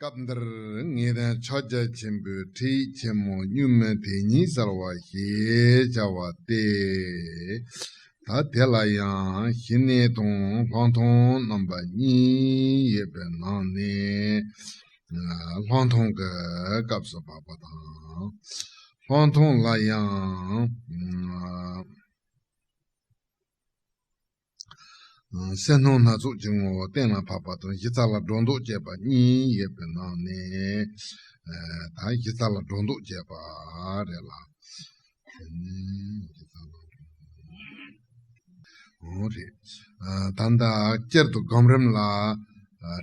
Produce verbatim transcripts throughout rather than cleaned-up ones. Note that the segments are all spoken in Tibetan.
སྐབས་འདིར་ངེས་དོན་ཕྱག་རྒྱ་ཆེན་པོའི་ཁྲིད་ཆེན་མོ་གཉུག་མའི་དེ་ཉིད་གསལ་བ་ཞེས་བྱ་བ་སྟེ། ད་དེ་ལ་ཡང་ཞི་གནས་དང་ལྷག་མཐོང་རྣམ་པ་གཉིས་ཡོད་པའི་ནང་ནས། ལྷག་མཐོང་གི་སྐབས་སུ་བབ་པ་དང་། ལྷག་མཐོང་ལ་ཡང་། སེམས་སྣང་སྣ་ཚོགས་ཀྱི་ངོ་བོ་གཏན་ལ་ཕབ་པ་དང་གཞི་རྩ་ལ་སྒྲོ་འདོགས་བཅད་པ་གཉིས་ཡོད་པའི་ནང་ནས། ད་གཞི་རྩ་ལ་སྒྲོ་འདོགས་བཅད་པ་རེད་ལ། འོ་རེད། ད་ལྟ་སྤྱིར་དུ་སྒོམ་རིམ་ལ།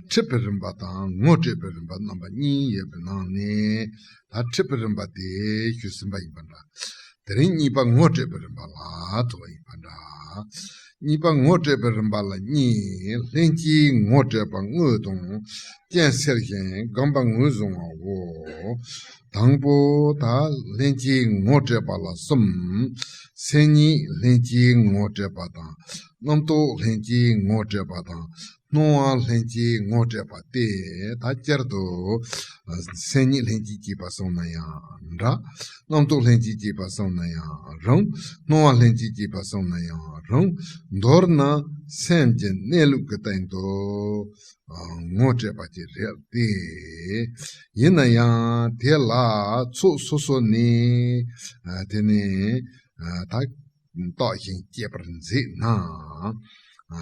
འཁྲིད་པའི་རིམ་པ་དང་ངོ་སྤྲོད་པའི་རིམ་པ་རྣམ་པ་གཉིས་ཡོད་པའི་ནང་ནས། ད་འཁྲིད་པའི་རིམ་པ་དེ་ཞུས་ཟིན་པ་ཡིན་པ་འདྲ། དེ་རིང་གཉིས་པ་ངོ་སྤྲོད་པའི་རིམ་པ་ལ་ཐུག་པ་ཡིན་པ་འདྲ། གཉིས་པ་ངོ་སྤྲོད་པའི་རིམ་པ་ལ་གཉིས། ལྷན་སྐྱེས་ངོ་སྤྲོད་པ་དངོས་དང་། རྐྱེན་སེལ་ཞིང་སྒོམ་པ་ངོས་བཟུང་བའོ། དང་པོ་ད་ལྷན་སྐྱེས་ངོ་སྤྲོད་པ་ལ་གསུམ། མཚན་ཉིད་ལྷན་སྐྱེས་ངོ་སྤྲོད་པ་དང་། རྣམ་རྟོག་ལྷན་སྐྱེས་ངོ་སྤྲོད་པ་དང་། སྣང་བ་ལྷན་སྐྱེས་ངོ་སྤྲད་པ་སྟེ། ད་བསྐྱར་དུ་མཚན་ཉིད་ལྷན་སྐྱེས་སྐྱེས་པ་གསུངས་ན་ཡང་འདྲ། རྣམ་རྟོག་ལྷན་སྐྱེས་སྐྱེས་པ་གསུངས་ན་ཡང་རུང་། སྣང་བ་ལྷན་སྐྱེས་སྐྱེས་པ་གསུངས་ན་ཡང་རུང་། མདོར་ན་སེམས་ཀྱི་གནས་ལུགས་ཀྱི་སྟེང་དུ་ངོ་སྤྲད་པ་ཅིག་རེད་དེ། ཡིན་ན་ཡང་དེ་ལ་ཚོགས་སོ་སོ་ནས་དེ་ནས་ད། རྟོགས་ཤིང་སྐྱེད་པར་མཛད་ན།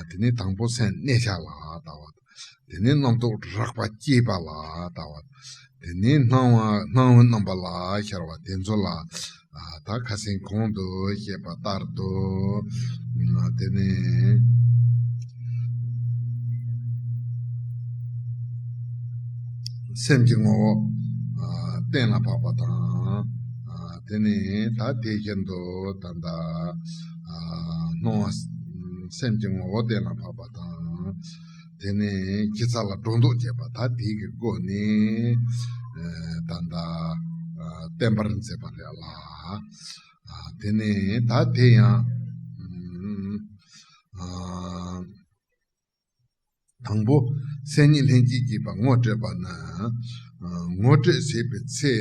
དེ་ནས་དང་པོ་སེམས་གནས་ཆ་ལ་ལྟ་བ། དེ་ནས་རྣམ་རྟོག་རགས་པ་སྐྱེས་པ་ལ་ལྟ་བ། དེ་ནས་སྣང་བ་སྣང་བའི་རྣམ་པ་ལ་ཤར་བ་དེ་ཚོ་ལ། ད་ཁ་སེང་གོང་དུ་བཤད་པ་ལྟར་དུ། དེ་ནས་སེམས་ཀྱི་ངོ་བོ་གཏན་ལ་ཕབ་པ་དང་། དེ་ནས་ད་དེ་བཞིན་དུ་ད་ལྟ་སྣང་བ་སེམས་ཀྱི་ངོ་བོ་གཏན་ལ་ཕབ་པ་དང་། དེ་ནས་གཞི་རྩ་ལ་སྒྲོ་འདོགས་བཅད་པ་ད་དེ་གི་སྒོ་ནས་ད་ལྟ་བསྟན་པར་མཛད་པ་རེད་ལ། དེ་ནས་ད་དེ་ཡང་། དང་པོ་སེམས་ཉིད་ལྷན་སྐྱེས་སྐྱེས་པ་ངོ་སྤྲད་པ་ན། ངོ་སྤྲོད་བྱེད་པའི་ཚེ།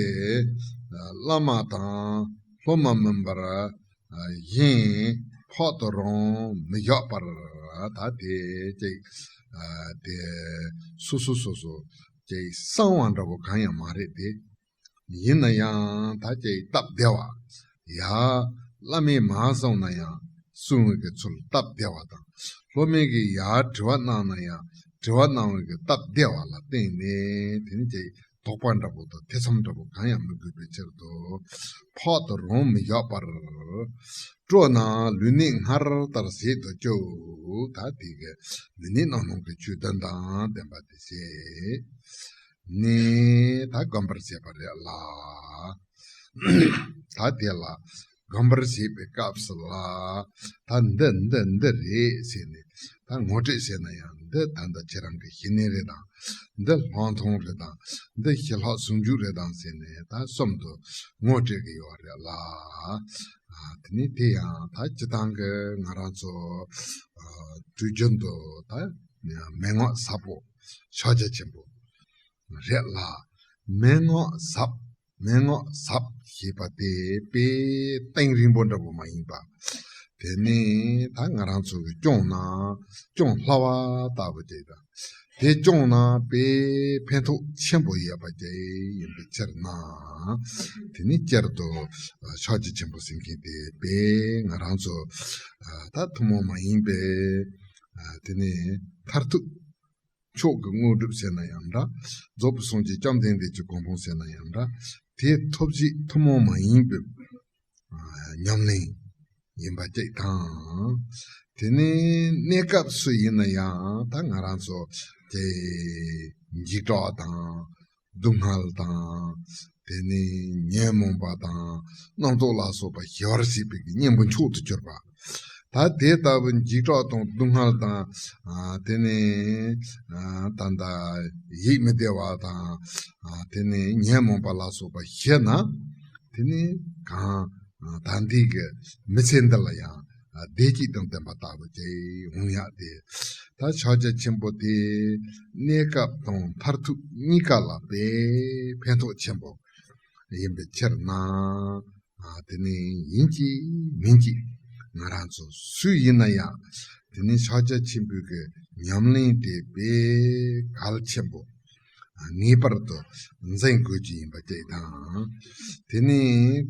བླ་མ་དང་སློབ་མ་མིན་པར་གཞན་ཕོག་ཏུ་རང་མི་བཞག་པར། ད་དེ་ཅིག་དེ་སོ་སོ་སོ་སོ་ཅིག་གསང་བ་འདྲ་པོ་གང་ཡང་མ་རེད་དེ། ཡིན་ན་ཡང་ད་ཅིག་སྟབས་བདེ་བ། ཡ། བླ་མས་མ་གསུངས་ན་ཡང་གསུང་བའི་གི་ཚུལ་སྟབས་བདེ་བ་དང་། སློབ་མས་གི་ཡ་དྲི་བ་གནང་ན་ཡང་དྲི་བ་གནང་བའི་གི་སྟབས་བདེ་བ་ལ་བརྟེན་ནས་དེ་ནི་ཅིག་དོགས་པ་འདྲ་པོ་དང་ཐེ་ཚོམ་འདྲ་པོ་གང་ཡང་མི་དགོས་པའི་ཕྱིར་དུ། ཕོག་ཏུ་རང་མི་བཞག་པར། སྤྲོ་ན་ལུས་གནད་སྔར་ལྟར་བྱེད་དུ་བཅུག་ད་དེ་གི་ལུས་གནད་རྣམ་སྣང་གི་ཆོས་བདུན་དང་ལྡན་པ་དེ་བྱེད། ནས་ད་སྒོམ་པར་བྱེད་པ་རེད་ལ། ད་དེ་ལ་སྒོམ་པར་བྱེད་པའི་སྐབས་སུ་ལ། ད་འདི་འདི་འདི་རེད་ཟེར་ནས་ད་ངོ་སྤྲོད་བྱས་ན་ཡང་འདི་ད་ལྟ་ཁྱེད་རང་གི་ཞི་གནས་རེད་དང་། འདི་ལྷག་མཐོང་རེད་དང་། འདི་ཞི་ལྷག་ཟུང་འཇུག་རེད་དང་ཟེར་ནས་ད་གསུམ་དུ་ངོ་སྤྲད་ཀྱི་ཡོད་རེད་ལ། དེ་ནས་དེ་ཡང་ད་སྤྱི་བཏང་གི་ང་རང་ཚོ་དུས་རྒྱུན་དུ་ད་མན་ངག་ཟབ་པོ་ཕྱག་རྒྱ་ཆེན་པོ་རེད་ལ། མན་ངག་ཟབ། མན་ངག་ཟབ་ཞེས་པ་དེ་དཔེ་གཏིང་རིང་པོ་འདྲ་པོ་མ་ཡིན་པ། དེ་ནི་ད་ང་རང་ཚོ་གི་སྐྱོང་ན་སྐྱོང་སླ་བ་ལྟ་བུ་དེ་དང་། དེ་སྐྱོང་ན་དཔེ་ཕན་ཐོགས་ཆེན་པོ་ཡོད་པ་དེ་ཡིན་པའི་ཕྱིར་ན། དེ་ནི་བསྐྱར་དུ་ཕྱག་རྒྱ་ཆེན་པོ་ཟེར་མཁན་དེ་དཔེ་ང་རང་ཚོ་ད་ཐུན་མོང་མ་ཡིན་པའི་དེ་ནི་མཐར་ཐུག་མཆོག་གི་དངོས་གྲུབ་ཟེར་ན་ཡང་འདྲ། རྫོགས་པའི་སངས་རྒྱས་བཅོམ་ལྡན་འདས་ཀྱི་གོ་འཕང་ཟེར་ན་ཡང་འདྲ། དེ་ཐོབ་བྱེད་ཐུན་མོང་མ་ཡིན་པའི་ཉམས་ལེན་ཡིན་པ་གཅིག་དང་། དེ་ནས་གནས་སྐབས་སུ་ཡིན་ན་ཡང་ད་ང་རང་ཚོ་དེ་འཇིགས་སྐྲག་དང་། སྡུག་བསྔལ་དང་། དེ་ནས་ཉོན་མོངས་པ་དང་རྣམ་རྟོག་ལ་སོགས་པ་ཞི་བར་བྱེད་པའི་གཉེན་པོ་མཆོག་ཏུ་གྱུར་པ། ད་དེ་ལྟ་བུ་འཇིགས་སྐྲག་དང་སྡུག་བསྔལ་དང་། དེ་ནས་ད་ལྟ་ཡིད་མི་བདེ་བ་དང་། དེ་ནས་ཉོན་མོངས་པ་ལ་སོགས་པ་ཞི་ན། དེ་ནས་གང་ད་འདི་གི་མི་ཚེ་འདི་ལ་ཡང་བདེ་སྐྱིད་དང་ལྡན་པ་ལྟ་བུ་ཅིག་འོང་ཡག་དེ། ད་ཕྱག་རྒྱ་ཆེན་པོ་དེ་གནས་སྐབས་དང་མཐར་ཐུག་གཉིས་ཀ་ལ་དཔེ་ཕན་ཐོགས་ཆེན་པོ་ཡིན་པའི་ཕྱིར་ན། ཨ། དེ་ནི་ཡིན་གཅིག་མིན་གཅིག་ང་རང་ཚོ་སུ་ཡིན་ན་ཡང་དེ་ནི་ཕྱག་རྒྱ་ཆེན་པོའི་གི་ཉམས་ལེན་དེ་དཔེ་གལ་ཆེན་པོ། ངེས་པར་དུ་འཛིན་དགོས་ཀྱི་ཡིན་པ་བཅས་དང་། དེ་ནི་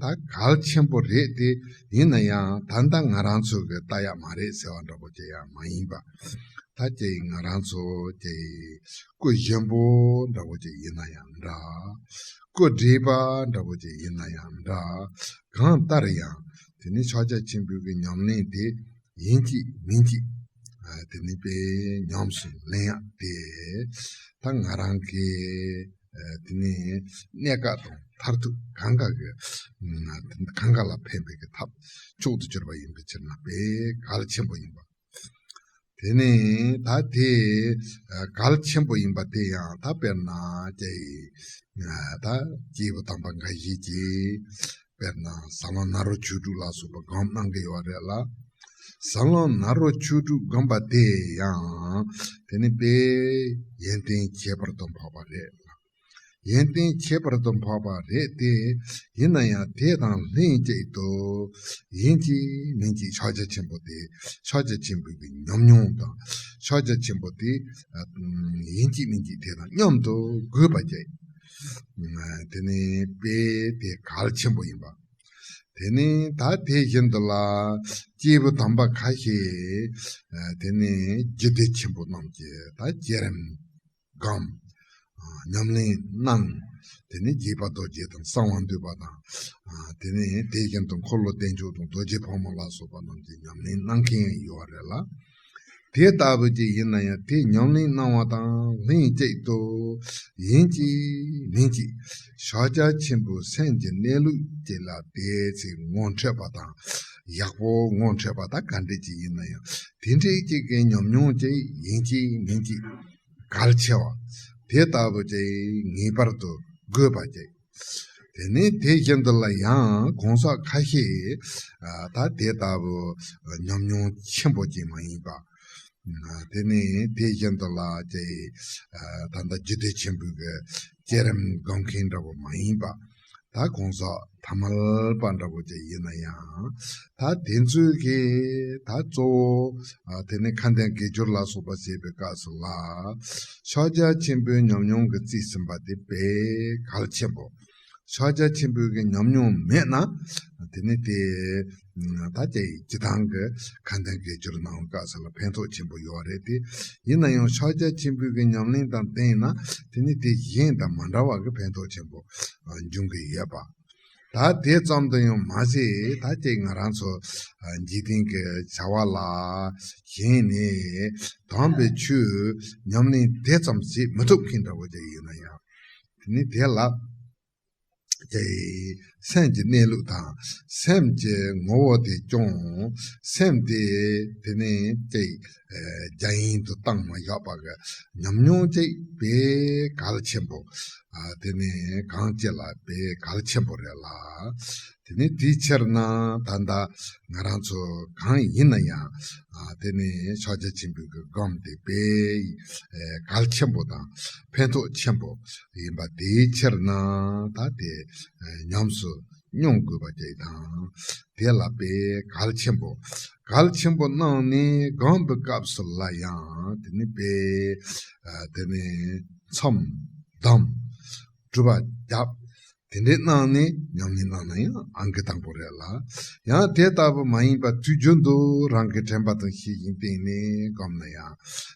ད་གལ་ཆེན་པོ་རེད་དེ། ཡིན་ན་ཡང་ད་ལྟ་ང་རང་ཚོ་གི་ལྟ་ཡག་མ་རེད་ཟེར་བ་འདྲ་པོ་ཅིག་ཡང་མ་ཡིན་པ། ད་ཅིག་ང་རང་ཚོ་ཅིག་སྐུ་གཞོན་པོ་འདྲ་པོ་ཅིག་ཡིན་ན་ཡང་འདྲ། སྐུ་བགྲེས་པ་འདྲ་པོ་ཅིག་ཡིན་ན་ཡང་འདྲ། གང་ལྟར་ཡང་དེ་ནི་ཕྱག་རྒྱ་ཆེན་པོའི་གི་ཉམས་ལེན་དེ་ཡིན་གཅིག་མིན་གཅིག་ཨ། དེ་ནི་དཔེ་ཉམས་སུ་ལེན་ཡག་དེ། ད་ང་རང་གི་ཨ། དེ་ནི་གནས་སྐབས་དང་མཐར་ཐུག་གང་ག་གི་ཨ། གང་ག་ལ་ཕན་པའི་གི་ཐབས་མཆོག་ཏུ་གྱུར་པ་ཡིན་པའི་ཕྱིར་ན་དཔེ་གལ་ཆེན་པོ་ཡིན་པ། དེ་ནི་ད་དེ་ཨ། གལ་ཆེན་པོ་ཡིན་པ་དེ་ཡང་ད་དཔེར་ན་ཅིག་ཨ། ད་སྐྱེས་བུ་དམ་པ་འགའ་ཞིག་གིས་དཔེར་ན་ཟབ་ལམ་ནཱ་རོ་ཆོས་དྲུག་ལ་སོགས་པ་སྒོམ་གནང་གི་ཡོད་རེད་ལ། ཟབ་ལམ་ནཱ་རོ་ཆོས་དྲུག་སྒོམ་པ་དེ་ཡང་དེ་ནི་དཔེ་ཡོན་ཏན་ཁྱད་པར་དུ་འཕགས་པ་རེད། ཡོན་ཏན་ཁྱད་པར་དུ་འཕགས་པ་རེད་དེ། ཡིན་ན་ཡང་དེ་དང་ལྷན་ཅིག་ཏུ་ཡིན་གཅིག་མིན་གཅིག་ཕྱག་རྒྱ་ཆེན་པོ་དེ་ཕྱག་རྒྱ་ཆེན་པོའི་གི་ཉམས་མྱོང་དང་ཕྱག་རྒྱ་ཆེན་པོ་དེ་ཡིན་གཅིག་མིན་གཅིག་དེ་དང་མཉམ་དུ་དགོས་པ་བཅས། དེ་ནི་དཔེ་དེ་གལ་ཆེན་པོ་ཡིན་པ། དེ་ནི་ད་དེ་བཞིན་དུ་ལ་སྐྱེས་བུ་དམ་པ་ཁ་ཤས་དེ་ནི་རྒྱུད་སྡེ་ཆེན་པོ་རྣམས་ཀྱི་ད་བསྐྱེད་རིམ་སྒོམ། ཉམས་ལེན་གནང་། དེ་ནི་དགྱེས་པ་རྡོ་རྗེ་དང་གསང་བ་འདུས་པ་དང་། དེ་ནི་དེ་བཞིན་དུ་འཁོར་ལོ་བདེ་མཆོག་དང་རྡོ་རྗེ་ཕག་མོ་ལ་སོགས་པ་རྣམས་ཀྱི་ཉམས་ལེན་གནང་མཁན་ཡོད་རེད་ལ། དེ་ལྟ་བུ་ཅིག་ཡིན་ན་ཡང་དེ་ཉམས་ལེན་གནང་བ་དང་ལྷན་ཅིག་ཏུ་ཡིན་གཅིག་མིན་གཅིག་ཕྱག་རྒྱ་ཆེན་པོའི་སེམས་ཀྱི་གནས་ལུགས་ཅིག་ལ་དེའི་ཚེ་ངོ་འཕྲོད་པ་དང་ཡག་པོ་ངོ་འཕྲོད་པ་དང་ག་འདྲ་ཅིག་ཡིན་ན་ཡང་དེ་འདྲའི་ཅིག་གི་ཉམས་མྱོང་ཅིག་ཡིན་གཅིག་མིན་གཅིག་གལ་ཆེ་བ། དེ་ལྟ་བུ་ཅིག་ངེས་པར་དུ་དགོས་པ་ཅིག་དེ་ནས་དེ་བཞིན་དུ་ལ་ཡང་གང་ཟག་ཁ་ཤས་ཨ། ད་དེ་ལྟ་བུ་ཉམས་མྱོང་ཆེན་པོ་ཅིག་མ་ཡིན་པ། དེ་ནས་དེ་བཞིན་དུ་ལ་ཅིག་ད་ལྟ་རྒྱུད་སྡེ་ཆེན་པོའི་གི་བསྐྱེད་རིམ་སྒོམ་མཁན་འདྲ་བོ་མ་ཡིན་པ། ད་གང་ཟག་ཐ་མལ་པ་འདྲ་བོ་ཅིག་ཡིན་ན་ཡང་། ད་དེ་ཚོའི་གི་ད་གཙོ་བོ་ཨ། དེ་ནི་ཁ་འདོན་དགེ་སྦྱོར་ལ་སོགས་པ་བྱེད་པའི་སྐབས་སུ་ལ། ཕྱག་རྒྱ་ཆེན་པོའི་ཉམས་མྱོང་གི་རྩིས་ཟིན་པ་དེ་དཔེ་གལ་ཆེན་པོ། ཕྱག་རྒྱ་ཆེན་པོའི་གི་ཉམས་མྱོང་མེད་ན། དེ་ནི་དེ་ད་ཅིག་སྤྱིར་བཏང་གི་ཁ་འདོན་དགེ་སྦྱོར་གནང་བའི་སྐབས་སུ་ལ་ཕན་ཐོགས་ཆེན་པོ་ཡོད་རེད་དེ། ཡིན་ན་ཡང་ཕྱག་རྒྱ་ཆེན་པོའི་གི་ཉམས་ལེན་དང་ལྡན་ན་དེ་ནི་དེ་གཞན་དང་མ་འདྲ་བ་གི་ཕན་ཐོགས་ཆེན་པོ་འབྱུང་གི་ཡོད་པ། ད་དེ་ཙམ་དུ་ཡང་མ་ཟད་ད་ཅིག་ང་རང་ཚོ་འཇིག་རྟེན་གྱི་བྱ་བ་ལ་ཞེན་ནས་དམ་པའི་ཆོས་ཉམས་ལེན་དེ་ཙམ་བྱེད་མི་ཐུབ་མཁན་འདྲ་བོ་ཅིག་ཡིན་ན་ཡང་། དེ་ནི་དེ་ལ་ཅིག་སེམས་ཀྱི་གནས་ལུགས་དང་སེམས་ཀྱི་ངོ་བོ་དེ་སྐྱོང་། སེམས་དེ་དེ་ནི་ཅིག་རྒྱ་ཡན་དུ་བཏང་མ་བཞག་པ་གི་ཉམས་མྱོང་ཅིག་དཔེ་གལ་ཆེན་པོ། ཨ། དེ་ནི་གང་ཅི་ལ་དཔེ་གལ་ཆེན་པོ་རེད་ལ། དེ་ནི་དེའི་ཕྱིར་ན་ད་ལྟ་ང་རང་ཚོ་གང་ཡིན་ན་ཡང་ཨ། དེ་ནི་ཕྱག་རྒྱ་ཆེན་པོའི་གི་སྒོམ་དེ་དཔེ་གལ་ཆེན་པོ་དང་ཕན་ཐོགས་ཆེན་པོ་ཡིན་པ་དེའི་ཕྱིར་ན་ད་དེ་ཉམས་སུ་མྱོང་དགོས་པ་ཅིག་དང་། དེ་ལ་དཔེ་གལ་ཆེན་པོ། གལ་ཆེན་པོ་གནང་ནས་སྒོམ་པའི་སྐབས་སུ་ལ་ཡང་དེ་ནི་དཔེ་ཨ། དེ་ནི་མཚམས་བསྡམས། སྒྲུབ་པ་བརྒྱབ། དེ་འདྲའི་གནང་ནས་ཉམས་ལེན་གནང་ན་ཡང་ཨང་ཀི་དང་པོ་རེད་ལ། ཡང་དེ་ལྟ་བུ་མ་ཡིན་པ་དུས་རྒྱུན་དུ་རང་གི་དྲན་པ་དང་ཤེས་བཞིན་བསྟེན་ནས་སྒོམ་ན་ཡང་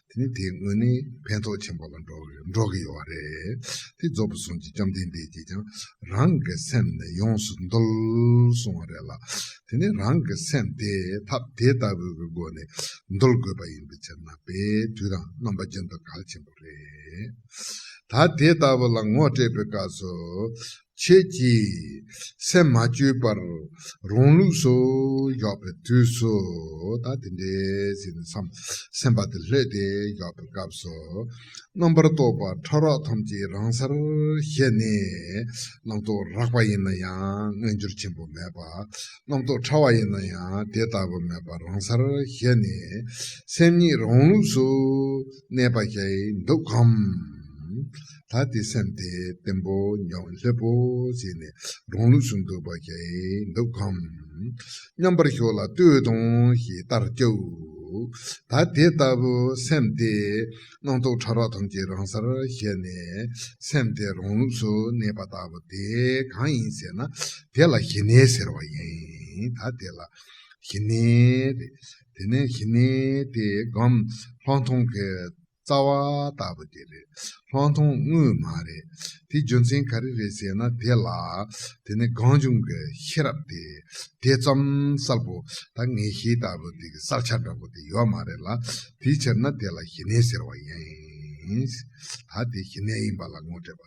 དེ་ནི་དེ་དངོས་གནས་ཕན་ཐོགས་ཆེན་པོ་ལ་འགྲོ་འགྲོ་གི་ཡོད་པ་རེད། དེ་རྫོགས་པའི་སངས་རྒྱས་བཅོམ་ལྡན་འདས་ཀྱིས་ཀྱང་རང་གི་སེམས་ནི་ཡོངས་སུ་འདུལ་གསུངས་པ་རེད་ལ། དེ་ནི་རང་གི་སེམས་དེ་ཐབས་དེ་ལྟ་བུའི་གི་སྒོ་ནས་འདུལ་དགོས་པ་ཡིན་པའི་ཕྱིར་ན་དཔེ་དུས་དང་རྣམ་པ་ཀུན་ཏུ་གལ་ཆེན་པོ་རེད། ད་དེ་ལྟ་བུ་ལ་ངོ་སྤྲད་པའི་སྐབས་སུ་ ཁྱེད་ཀྱིས་སེམས་མ་བཅོས་པར་རང་ལུགས་སུ་བཞག་པའི་དུས་སུ། ད་དེ་འདྲའི་ཟེར་ནས་བསམ་སེམས་པ་དེ་ལྷོད་དེ་བཞག་པའི་སྐབས་སུ། རྣམ་པར་རྟོག་པ་ཕྲ་རགས་ཐམས་ཅད་རང་སར་ཞི་ནས། རྣམ་རྟོག་རགས་པ་ཡིན་ན་ཡང་མངོན་གྱུར་ཆེན་པོ་མེད་པ། རྣམ་རྟོག་ཕྲ་བ་ཡིན་ན་ཡང་དེ་ལྟ་བུ་མེད་པ་རང་སར་ཞི་ནས། སེམས་ཉིད་རང་ལུགས་སུ་གནས་པ་ཞིག་འདུག་གམ། ད་དེ་སེམས་དེ་བརྟན་པོ་འཇམ་ལྷོད་པོ་བྱས་ནས་རང་ལུགས་སུ་འདུག་པ་ཞིག་འདུག་གམ། མཉམ་པར་ཞོག་ལ་ལྟོས་དང་ཞེས་ལྟར་བཅའོ། ད་དེ་ལྟ་བུ་སེམས་དེ་རྣམ་རྟོག་ཕྲ་རགས་ཐམས་ཅད་རང་སར་ཞི་ནས་སེམས་དེ་རང་ལུགས་སུ་གནས་པ་ལྟ་བུ་དེ་གང་ཡིན་ཟེར་ན། དེ་ལ་ཞི་གནས་ཟེར་བ་ཡིན། ད་དེ་ལ་ཞི་གནས་རེད། དེ་ནས་ཞི་གནས་དེ་སྒོམ་ལྷག་མཐོང་གི་རྩ་བ་ལྟ་བུ་དེ་རེད། ལྷག་མཐོང་དངོས་མ་རེད། དེ་རྒྱུ་མཚན་ག་རེ་རེད་ཟེར་ན། དེ་ལ་དེ་ནི་གང་བྱུང་གི་ཤེས་རབ་དེ་དེ་ཙམ་གསལ་པོ། ད་ངེས་ཤེས་ལྟ་བུ་དེ་གི་གསལ་ཆ་འདྲ་པོ་དེ་ཡོད་མ་རེད་ལ། དེའི་ཕྱིར་ན་དེ་ལ་ཞི་གནས་ཟེར་བ་ཡིན། ད་དེ་ཞི་གནས་ཡིན་པ་ལ་ངོ་སྤྲད་པ།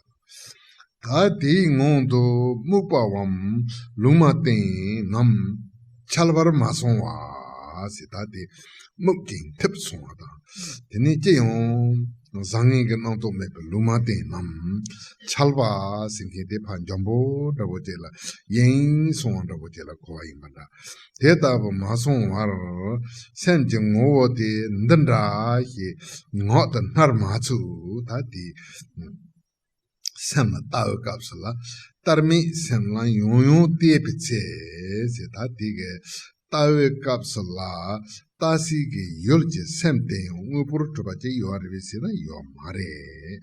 ད་དེའི་ངང་དུ་རྨུགས་པའམ་ལུང་མ་བསྟན་ནམ་འཆལ་བར་མ་སོང་བ་ཟེར། ད་དེ་རྨུགས་ཀྱིན་འཐིབས་སོང་བ་དང་། དེ་ནས་ཅི་ཡང་བཟང་ངན་གྱི་རྣམ་རྟོག་མེད་པའི་ལུང་མ་བསྟན་ནམ། འཆལ་བ་ཟེར་མཁན་དེ་ཕར་འཇམ་པོ་འདྲ་པོ་ཅིག་ལ་ཡེངས་སོང་བ་འདྲ་པོ་ཅིག་ལ་གོ་བ་ཡིན་པ་འདྲ། དེ་ལྟ་བུ་མ་སོང་བར་སེམས་ཀྱི་ངོ་བོ་དེ་འདི་འདྲ་ཞེས་ངག་ཏུ་སྣར་མ་ཚུགས། ད་དེ་སེམས་ལ་ལྟ་བའི་སྐབས་སུ་ལ། ལྟར་མེད་སེམས་ལ་ཡང་ཡང་བལྟས་པའི་ཚེ་ཟེར། ད་དེ་གི་ལྟ་བའི་སྐབས་སུ་ལ་ལྟ་སའི་གི་ཡུལ་གྱི་སེམས་དེ་ཡང་དངོས་པོར་གྲུབ་པ་ཅིག་ཡོད་རེད་པས་ཟེར་ན་ཡོད་མ་རེད།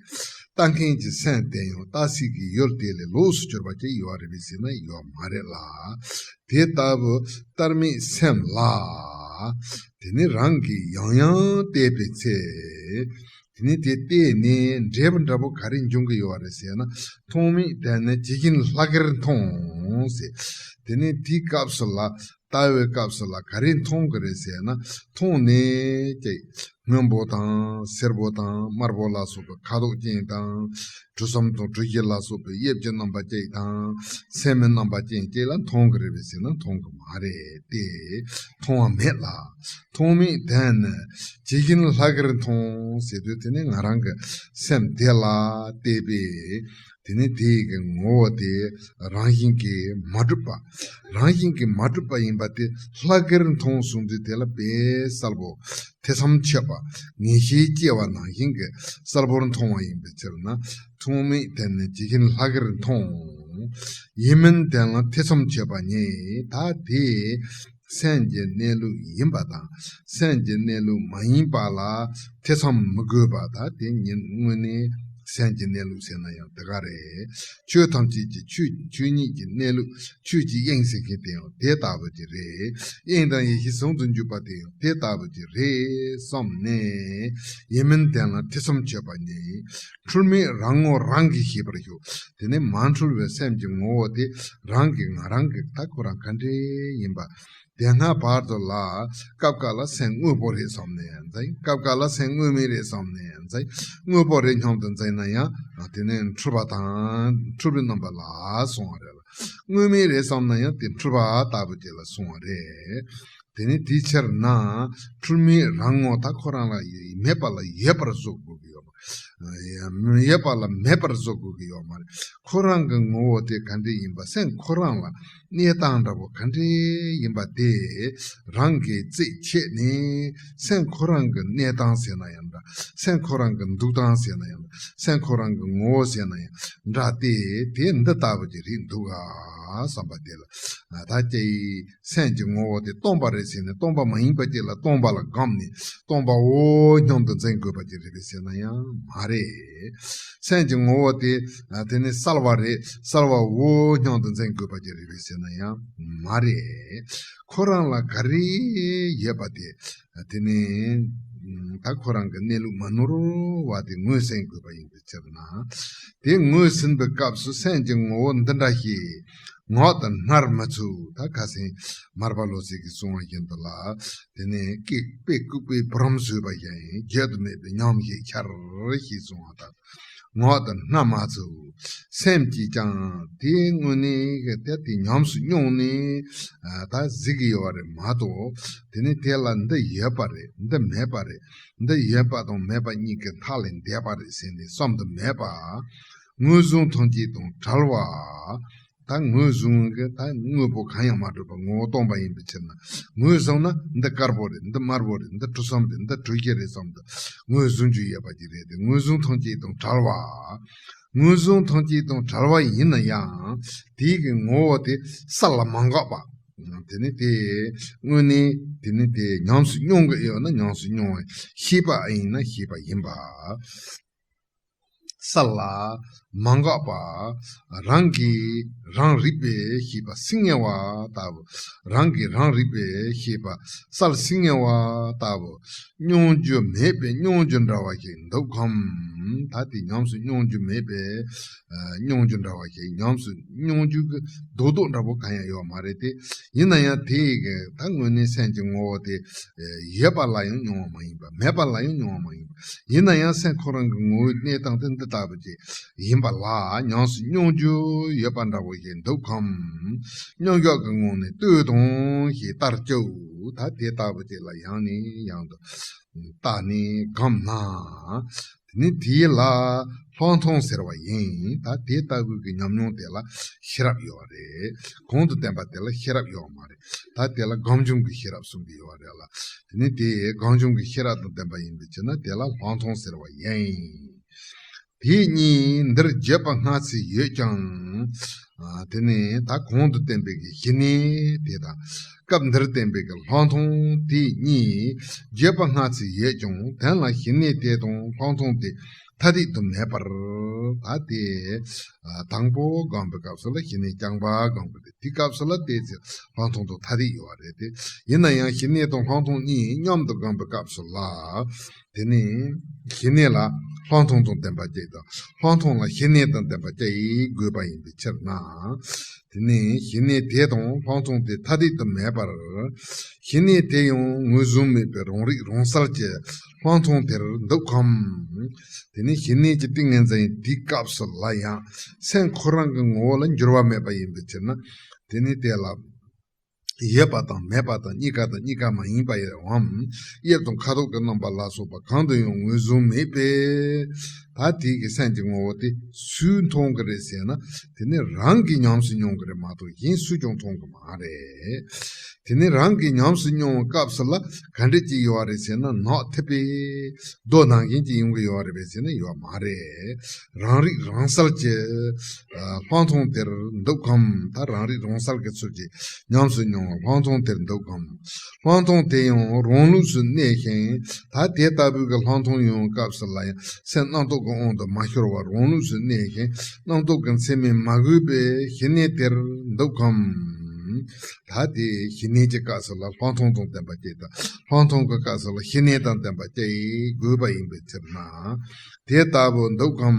ལྟ་མཁན་གྱི་སེམས་དེ་ཡང་ལྟ་སའི་གི་ཡུལ་དེ་ལས་ལོགས་སུ་གྱུར་པ་ཅིག་ཡོད་རེད་པས་ཟེར་ན་ཡོད་མ་རེད་ལ། དེ་ལྟ་བུ་ལྟར་མེད་སེམས་ལ་དེ་ནི་རང་གིས་ཡང་ཡང་བལྟས་པའི་ཚེ། དེ་ནས་དེ་བལྟས་ནས་འབྲས་བུ་འདྲ་པོ་ག་རེ་འབྱུང་གི་ཡོད་རེད་ཟེར་ན། མཐོང་མེད་དོན་ནི་ཇི་བཞིན་ལྷག་གེར་མཐོང་ཟེར། དེ་ནས་དེའི་སྐབས་སུ་ལ་ལྟ་བའི་སྐབས་སུ་ལ་ག་རེ་མཐོང་གི་རེད་ཟེར་ན། མཐོང་ནས་ཀྱི་སྔོན་པོ་དང་སེར་པོ་དང་དམར་པོ་ལ་སོགས་པའི་ཁ་དོག་ཅན་དང་། གྲུ་གསུམ་དང་གྲུ་བཞི་ལ་སོགས་པའི་དབྱིབས་ཀྱི་རྣམ་པ་ཅིག་དང་། སེམས་མེད་རྣམ་པ་ཅན་ཅིག་ལ་མཐོང་གི་རེད་པས་ཟེར་ན་མཐོང་གི་མ་རེད་དེ། མཐོང་བ་མེད་ལ། མཐོང་མེད་དོན་ནི་ཇི་བཞིན་ལྷག་གེར་མཐོང་ཟེར་དུས། དེ་ནི་ང་རང་གི་སེམས་དེ་ལ་བལྟས་པས། དེ་ནི་དེའི་གི་ངོ་བོ་དེ་རང་བཞིན་གྱིས་མ་གྲུབ་པ། རང་བཞིན་གྱིས་མ་གྲུབ་པ་ཡིན་པ་དེ་ལྷག་གེར་མཐོང་གསུངས་དུས། དེ་ལ་དཔེ་གསལ་པོ་ཐེ་ཚོམ་ཆད་པ། ངེས་ཤེས་སྐྱེ་བ་ནང་བཞིན་གྱི་གསལ་པོར་མཐོང་བ་ཡིན་པའི་ཕྱིར་ན། མཐོང་མེད་དོན་ནི་ཇི་བཞིན་ལྷག་གེར་མཐོང་། ཡིན་མིན་དོན་ལ་ཐེ་ཚོམ་ཆད་པ་ཉིད། ད་དེ་སེམས་ཀྱི་གནས་ལུགས་ཡིན་པ་དང་སེམས་ཀྱི་གནས་ལུགས་མ་ཡིན་པ་ལ་ཐེ་ཚོམ་མི་དགོས་པ། ད་དེ་ཉིད་དངོས་གནས་སེམས་ཀྱི་གནས་ལུགས་ཟེར་ན་ཡང་དེ་ག་རེད། ཆོས་ཐམས་ཅད་ཀྱི་ཆོས་ཆོས་ཉིད་ཀྱི་གནས་ལུགས། ཆོས་ཀྱི་དབྱིངས་ཟེར་མཁན་དེ་ཡང་དེ་ལྟ་བུ་ཅིག་རེད། དབྱིངས་དང་ཡེ་ཤེས་ཟུང་དུ་འཇུག་པ་དེ་ཡང་དེ་ལྟ་བུ་ཅིག་རེད་བསམ་ནས། ཡིན་མིན་དོན་ལ་ཐེ་ཚོམ་ཆད་པ་ཉིད། འཁྲུལ་མེད་རང་ངོ་རང་གིས་ཤེས་པར་ཞུ། དེ་ནི་མ་འཁྲུལ་བའི་སེམས་ཀྱི་ངོ་བོ་དེ་རང་གིས་ང་རང་གི་ད་ཁོ་རང་ག་འདྲ་ཡིན་པ། དེ་སྔ་བར་དུ་ལ་སྐབས་འགའ་ལ་སེམས་དངོས་པོ་རེད་བསམ་ནས་འཛིན། སྐབས་འགའ་ལ་སེམས་དངོས་མེད་རེད་བསམ་ནས་འཛིན། དངོས་པོ་རེད་སྙམ་དུ་འཛིན་ན་ཡང་དེ་ནི་འཁྲུལ་པ་དང་འཁྲུལ་པའི་རྣམ་པ་ལ་སོང་བ་རེད་ལ། དངོས་མེད་རེད་བསམ་ན་ཡང་དེ་འཁྲུལ་པ་ལྟ་བུ་ཅིག་ལ་སོང་བ་རེད། དེ་ནི་དེའི་ཕྱིར་ན་འཁྲུལ་མེད་རང་ངོ་ད་ཁོ་རང་ལ་མེད་པ་ལ་ཡོད་པར་བཟོ་དགོས་ཀྱི་ཡོད་མ་རེད། ཡོད་པ་ལ་མེད་པར་བཟོ་དགོས་ཀྱི་ཡོད་མ་རེད། ཁོ་རང་གི་ངོ་བོ་དེ་ག་འདྲ་ཡིན་པ། སེམས་ཁོ་རང་ལ་གནས་སྟངས་འདྲ་པོ་ག་འདྲ་ཡིན་པ་དེ་རང་གིས་རྩད་ཆད་ནས། སེམས་ཁོ་རང་གི་གནས་སྟངས་ཟེར་ན་ཡང་འདྲ། སེམས་ཁོ་རང་གི་འདུག་སྟངས་ཟེར་ན་ཡང་འདྲ། སེམས་ཁོ་རང་གི་ངོ་བོ་ཟེར་ན་ཡང་འདྲ་སྟེ། དེ་འདི་ལྟ་བུ་ཅིག་རེད་འདུག་ག་བསམ་པ་དེ་ལ། ད་ཀྱེ་སེམས་ཀྱི་ངོ་བོ་དེ་སྟོང་པ་རེད་ཟེར་ནས་སྟོང་པ་མ་ཡིན་པ་ཅིག་ལ་སྟོང་པ་ལ་བསྒོམས་ནས་སྟོང་པའོ་སྙམ་དུ་འཛིན་དགོས་པ་ཅིག་རེད་པས་ཟེར་ན་ཡང་མ་རེད། སེམས་ཀྱི་ངོ་བོ་དེ་དེ་ནི་གསལ་བ་རེད། གསལ་བའོ་སྙམ་དུ་འཛིན་དགོས་པ་ཅིག་རེད་པས་ཟེར་ན་ཡང་མ་རེད། ཁོ་རང་ལ་ག་རེ་ཡོད་པ་དེ། དེ་ནི་ད་ཁོ་རང་གི་གནས་ལུགས་མ་ནོར་བ་དེ་ངོས་ཟིན་དགོས་པ་ཡིན་པའི་ཕྱིར་ན། དེ་ངོས་ཟིན་པའི་སྐབས་སུ་སེམས་ཀྱི་ངོ་བོ་འདི་འདྲ་ཞིག་ངག་ཏུ་སྣར་མི་ཚུགས། ད་ཁ་སང་མར་པ་ལོ་ཙཱ་གིས་གསུངས་པ་བཞིན་དུ་ལ། དེ་ནས་སྐད་དཔེ་ལྐུགས་པའི་བུ་རམ་ཟོས་པ་བཞིན་བརྗོད་དུ་མེད་པའི་ཉམས་ཤིག་འཆར་ཞེས་གསུངས་པ་ལྟར། ངག་དང་སྣ་མ་ཚུགས། སེམས་ཀྱིས་ཀྱང་དེའི་དངོས་གནས་ཀྱི་དེ་དེ་ཉམས་སུ་མྱོང་ནས་ཨ་ད་གཟིགས་ཀྱི་ཡོད་རེད་མ་གཏོགས། དེ་ནས་དེ་ལ་འདི་ཡོད་པ་རེད། འདི་མེད་པ་རེད། འདི་ཡོད་པ་དང་མེད་པ་གཉིས་ཀྱི་མཐའ་ལས་འདས་པ་རེད་ཟེར་ནས་བསམ་དུ་མེད་པ། ངོས་བཟུང་ཐམས་ཅད་དང་བྲལ་བ། ད་ངོས་བཟུང་གི་ད་དངོས་པོ་གང་ཡང་མ་གྲུབ་པ་ངོ་བོ་སྟོང་པ་ཡིན་པའི་ཕྱིར་ན། ངོས་བཟུང་ན་འདི་དཀར་པོ་རེད། འདི་དམར་པོ་རེད། འདི་གྲུ་གསུམ་རེད། འདི་གྲུ་བཞི་རེད་བསམ་དུ་ངོས་བཟུང་རྒྱུ་ཡོད་པ་ཅིག་རེད་དེ། ངོས་བཟུང་ཐམས་ཅད་དང་བྲལ་བ། ངོས་བཟུང་ཐམས་ཅད་དང་བྲལ་བ་ཡིན་ན་ཡང་དེའི་གི་ངོ་བོ་དེ་གསལ་ལ་མ་འགགས་པ། དེ་ནི་དེ་དངོས་གནས་དེ་ནི་དེ་ཉམས་སུ་མྱོང་གི་ཡོད་ན་ཉམས་སུ་མྱོང་བའི་ཤེས་པ་ཡིན་ན་ཤེས་པ་ཡིན་པ། གསལ་ལ་མ་འགགས་པ། རང་གིས་རང་རིག་པའི་ཤེས་པ་སིལ་ངེས་པ་ལྟ་བུ། རང་གིས་རང་རིག་པའི་ཤེས་པ་གསལ་སིལ་ངེས་པ་ལྟ་བུ། མྱོང་རྒྱུ་མེད་པའི་མྱོང་རྒྱུ་འདྲ་བ་ཞིག་འདུག་གམ། ད་དེ་ཉམས་སུ་མྱོང་རྒྱུ་མེད་པའི་ཨ་མྱོང་རྒྱུ་འདྲ་བ་ཞིག་ཉམས་སུ་མྱོང་རྒྱུ་གི་རྡོག་རྡོག་འདྲ་པོ་གང་ཡང་ཡོད་མ་རེད་དེ། ཡིན་ན་ཡང་དེ་ཡི་གི་ད་དངོས་གནས་སེམས་ཀྱི་ངོ་བོ་དེ་ཡོད་པ་ལ་ཡང་མྱོང་བ་མ་ཡིན་པ། མེད་པ་ལ་ཡང་མྱོང་བ་མ་ཡིན་པ། ཡིན་ན་ཡང་སེམས་ཁོ་རང་གི་ངོ་བོའི་གནས་སྟངས་དེ་འདི་ལྟ་བུ་ཅིག་ཡིན་པ་ལ་ཉམས་སུ་མྱོང་རྒྱུ་ཡོད་པ་འདྲ་བོ་ཞིག་འདུག་གམ། མཉམ་བཞག་གི་ངང་ནས་ལྟོས་དང་ཞེས་ལྟར་དཔྱོད། ད་དེ་ལྟ་བུ་ཅིག་ལ་ཡང་ནས་ཡང་དུ་བལྟས་ནས་སྒོམ་ན། དེ་ནས་དེ་ལ་ལྷག་མཐོང་ཟེར་བ་ཡིན། ད་དེ་ལྟ་བུའི་གི་ཉམས་མྱོང་དེ་ལ་ཤེས་རབ་ཡོད་རེད། གོང་དུ་བསྟན་པ་དེ་ལ་ཤེས་རབ་ཡོད་མ་རེད། ད་དེ་ལ་སྒོམ་བྱུང་གི་ཤེས་རབ་གསུང་གི་ཡོད་རེད་ལ། དེ་ནི་དེ་སྒོམ་བྱུང་གི་ཤེས་རབ་དང་ལྡན་པ་ཡིན་པའི་ཕྱིར་ན་དེ་ལ་ལྷག་མཐོང་ཟེར་བ་ཡིན། དེ་གཉིས་འདིར་བརྗོད་པ་སྔ་ཕྱི་ཡོད་ཀྱང་། ཨ་དེ་ནི་ད་གོང་དུ་བསྟན་པའི་གི་ཞི་གནས་དེ་དང་། སྐབས་འདིར་བསྟན་པའི་གི་ལྷག་མཐོང་དེ་གཉིས་བརྗོད་པ་སྔ་ཕྱི་ཡོད་ཀྱང་དོན་ལ་ཞི་གནས་དེ་དང་ལྷག་མཐོང་དེ་ཐ་དད་དུ་མེད་པར། ད་དེ་ཨ་དང་པོ་སྒོམ་པའི་སྐབས་སུ་ལ་ཞི་གནས་རྐྱང་པ་སྒོམ་གི་རེད། དེ་སྐབས་སུ་ལ་དེ་ཚེ་ལྷག་མཐོང་དང་ཐ་དད་ཡོད་པ་རེད་དེ། ཡིན་ན་ཡང་ཞི་གནས་དང་ལྷག་མཐོང་གཉིས་མཉམ་དུ་སྒོམ་པའི་སྐབས་སུ་ལ། དེ་ནི་ཞི་གནས་ལ་ལྷག་མཐོང་དང་ལྡན་པ་གཅིག་དང་ལྷག་མཐོང་ལ་ཞི་གནས་དང་ལྡན་པ་གཅིག་དགོས་པ་ཡིན་པའི་ཕྱིར་ན། དེ་ནི་ཞི་གནས་དེ་དང་ལྷག་མཐོང་དེ་ཐ་དད་དུ་མེད་པར། ཞི་གནས་དེ་ཡང་ངོས་བཟུང་མེད་པའི་རང་རིག་རང་གསལ་གྱི་ལྷག་མཐོང་དེར་འདུག་གམ། དེ་ནི་ཞི་གནས་ཀྱི་ཏིང་ངེ་འཛིན་དེའི་སྐབས་སུ་ལ་ཡང་སེམས་ཁོ་རང་གི་ངོ་བོ་ལ་འགྱུར་བ་མེད་པ་ཡིན་པའི་ཕྱིར་ན། དེ་ནི་དེ་ལ་ཡོད་པ་དང་མེད་པ་དང་གཉིས་ཀ་དང་གཉིས་ཀ་མ་ཡིན་པ་ཡང་དབྱིབས་དང་ཁ་དོག་གི་རྣམ་པ་ལ་སོགས་པ་གང་དུ་ཡང་ངོས་བཟུང་མེད་པས། ད་དེ་གི་སེམས་ཀྱི་ངོ་བོ་དེ་སུས་མཐོང་གི་རེད་ཟེར་ན། དེ་ནི་རང་གིས་ཉམས་སུ་མྱོང་གི་རེད་མ་གཏོགས་གཞན་སུས་ཀྱང་མཐོང་གི་མ་རེད། དེ་ནི་རང་གིས་ཉམས་སུ་མྱོང་བའི་སྐབས་སུ་ལ་ག་འདྲ་ཅིག་ཡོད་རེད་ཟེར་ན། ནག་ཐིབས་པའི་རྡོ་ནང་བཞིན་ཅིག་ཡོང་གི་ཡོད་རེད་པས་ཟེར་ན་ཡོད་མ་རེད། རང་རིག་རང་གསལ་གྱི་ལྷག་མཐོང་དེར་འདུག་གམ། ད་རང་རིག་རང་གསལ་གྱི་ཚུལ་གྱིས་ཉམས་སུ་མྱོང་བའི་ལྷག་མཐོང་དེར་འདུག་གམ། ལྷག་མཐོང་དེ་ཡང་རང་ལུགས་སུ་གནས་ཤིང་། ད་དེ་ལྟ་བུའི་གི་ལྷག་མཐོང་ཡོང་བའི་སྐབས་སུ་ལ་ཡང་སེམས་རྣམ་རྟོག་གི་དབང་དུ་མ་ཤོར་བར་རང་ལུགས་སུ་གནས་ཤིང་རྣམ་རྟོག་གི་མཚན་མས་མ་གོས་པའི་ཞི་གནས་དེར་འདུག་གམ། ད་དེ་ཞི་གནས་ཀྱི་སྐབས་སུ་ལ་ལྷག་མཐོང་དང་ལྡན་པ་གཅིག་དང་ལྷག་མཐོང་གི་སྐབས་སུ་ལ་ཞི་གནས་དང་ལྡན་པ་གཅིག་དགོས་པ་ཡིན་པའི་ཕྱིར་ན། དེ་ལྟ་བུ་འདུག་གམ།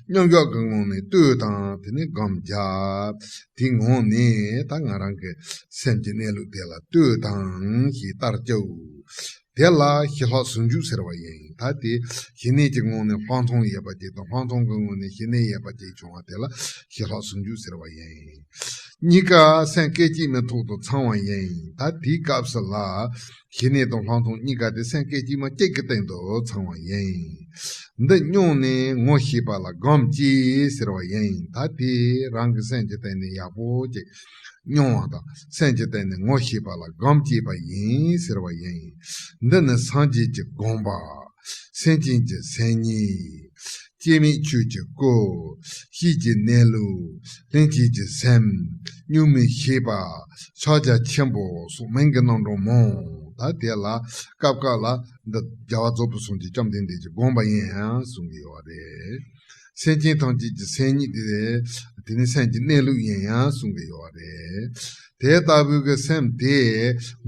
མཉམ་བཞག་གི་ངང་ནས་ལྟོས་དང་། དེ་ནི་སྒོམ་བརྒྱབ། དེའི་ངང་ནས་ད་ང་རང་གི་སེམས་ཀྱི་གནས་ལུགས་དེ་ལ་ལྟོས་དང་ཞེས་ལྟར་དཔྱོད། དེ་ལ་ཞི་ལྷག་ཟུང་འཇུག་ཟེར་བ་ཡིན། ད་དེ་ཞི་གནས་ཀྱི་ངང་ནས་ལྷག་མཐོང་ཡོད་པ་ཅིག་དང་ལྷག་མཐོང་གི་ངང་ནས་ཞི་གནས་ཡོད་པ་ཅིག་བྱུང་བ་དེ་ལ་ཞི་ལྷག་ཟུང་འཇུག་ཟེར་བ་ཡིན། གཉིས་ཀ་སེམས་སྐད་ཅིག་མའི་ཐོག་ཏུ་ཚང་བ་ཡིན། ད་དེའི་སྐབས་སུ་ལ་ཞི་གནས་དང་ལྷག་མཐོང་གཉིས་ཀ་དེ་སེམས་སྐད་ཅིག་མ་གཅིག་གི་སྟེང་དུ་ཚང་བ་ཡིན། འདི་མྱོང་ནས་ངོ་ཤེས་པ་ལ་སྒོམ་སྐྱེས་ཟེར་བ་ཡིན། ད་དེ་རང་གི་སེམས་ཀྱི་སྟེང་ནས་ཡག་པོ་ཅིག་མྱོང་བ་དང་སེམས་ཀྱི་སྟེང་ནས་ངོ་ཤེས་པ་ལ་སྒོམ་སྐྱེས་པ་ཡིན་ཟེར་བ་ཡིན། འདི་ནི་སངས་རྒྱས་ཀྱི་དགོངས་པ། སེམས་ཅན་གྱི་སེམས་ཉིད། སྐྱེ་མེད་ཆོས་ཀྱི་སྐུ། གཤིས་ཀྱི་གནས་ལུགས། ལྷན་སྐྱེས་ཀྱི་སེམས། གཉུག་མའི་ཤེས་པ། ཕྱག་རྒྱ་ཆེན་པོ་སོགས་མིང་གི་རྣམ་གྲངས་མང་། ད་དེ་ལ་སྐབས་སྐབས་ལ་འདི་རྒྱལ་བ་རྫོགས་པའི་སངས་རྒྱས་བཅོམ་ལྡན་འདས་ཀྱི་དགོངས་པ་ཡིན་ཡང་གསུང་གི་ཡོད་རེད། སེམས་ཅན་ཐམས་ཅད་ཀྱི་སེམས་ཉིད་དེ། དེ་ནི་སེམས་ཀྱི་གནས་ལུགས་ཡིན་ཡང་གསུང་གི་ཡོད་རེད། དེ་ལྟ་བུའི་གི་སེམས་དེ་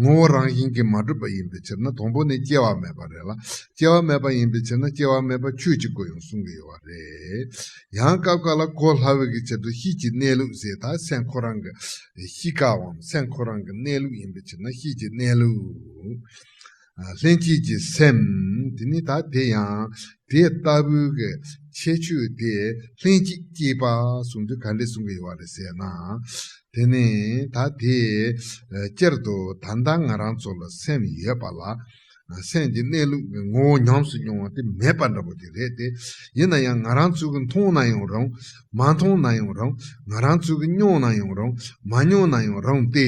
ངོ་བོ་རང་བཞིན་གྱིས་མ་གྲུབ་པ་ཡིན་པའི་ཕྱིར་ན། དང་པོ་ནི་སྐྱེ་བ་མེད་པ་རེད་ལ། སྐྱེ་བ་མེད་པ་ཡིན་པའི་ཕྱིར་ན་སྐྱེ་བ་མེད་པ་ཆོས་ཀྱི་སྐུ་ཡང་གསུང་གི་ཡོད་རེད། ཡང་སྐབས་འགའ་ལ་གོ་སླ་བའི་གི་ཆེད་དུ་གཤིས་ཀྱི་གནས་ལུགས་ཟེར། ད་སེམས་ཁོ་རང་གི་གཤིས་ཀའམ་སེམས་ཁོ་རང་གི་གནས་ལུགས་ཡིན་པའི་ཕྱིར་ན་གཤིས་ཀྱི་གནས་ལུགས། ལྷན་སྐྱེས་ཀྱི་སེམས། དེ་ནི་ད་དེ་ཡང་དེ་ལྟ་བུའི་གི་ ཁྱད་ཆོས་དེ་ལྷན་ཅིག་སྐྱེས་པ་གསུངས་དུས་ག་འདྲས་གསུང་གི་ཡོད་རེད་ཟེར་ན། དེ་ནས་ད་དེ་སྤྱིར་དུ་ད་ལྟ་ང་རང་ཚོ་ལ་སེམས་ཡོད་པ་ལ། སེམས་ཀྱི་གནས་ལུགས་ཀྱི་ངོ་བོ་ཉམས་སུ་མྱོང་བ་དེ་མེད་པ་འདྲ་པོ་ཅིག་རེད་དེ། ཡིན་ན་ཡང་ང་རང་ཚོ་གིས་མཐོང་ན་ཡང་རུང་། མ་མཐོང་ན་ཡང་རུང་། ང་རང་ཚོ་གིས་མྱོང་ན་ཡང་རུང་། མ་མྱོང་ན་ཡང་རུང་སྟེ།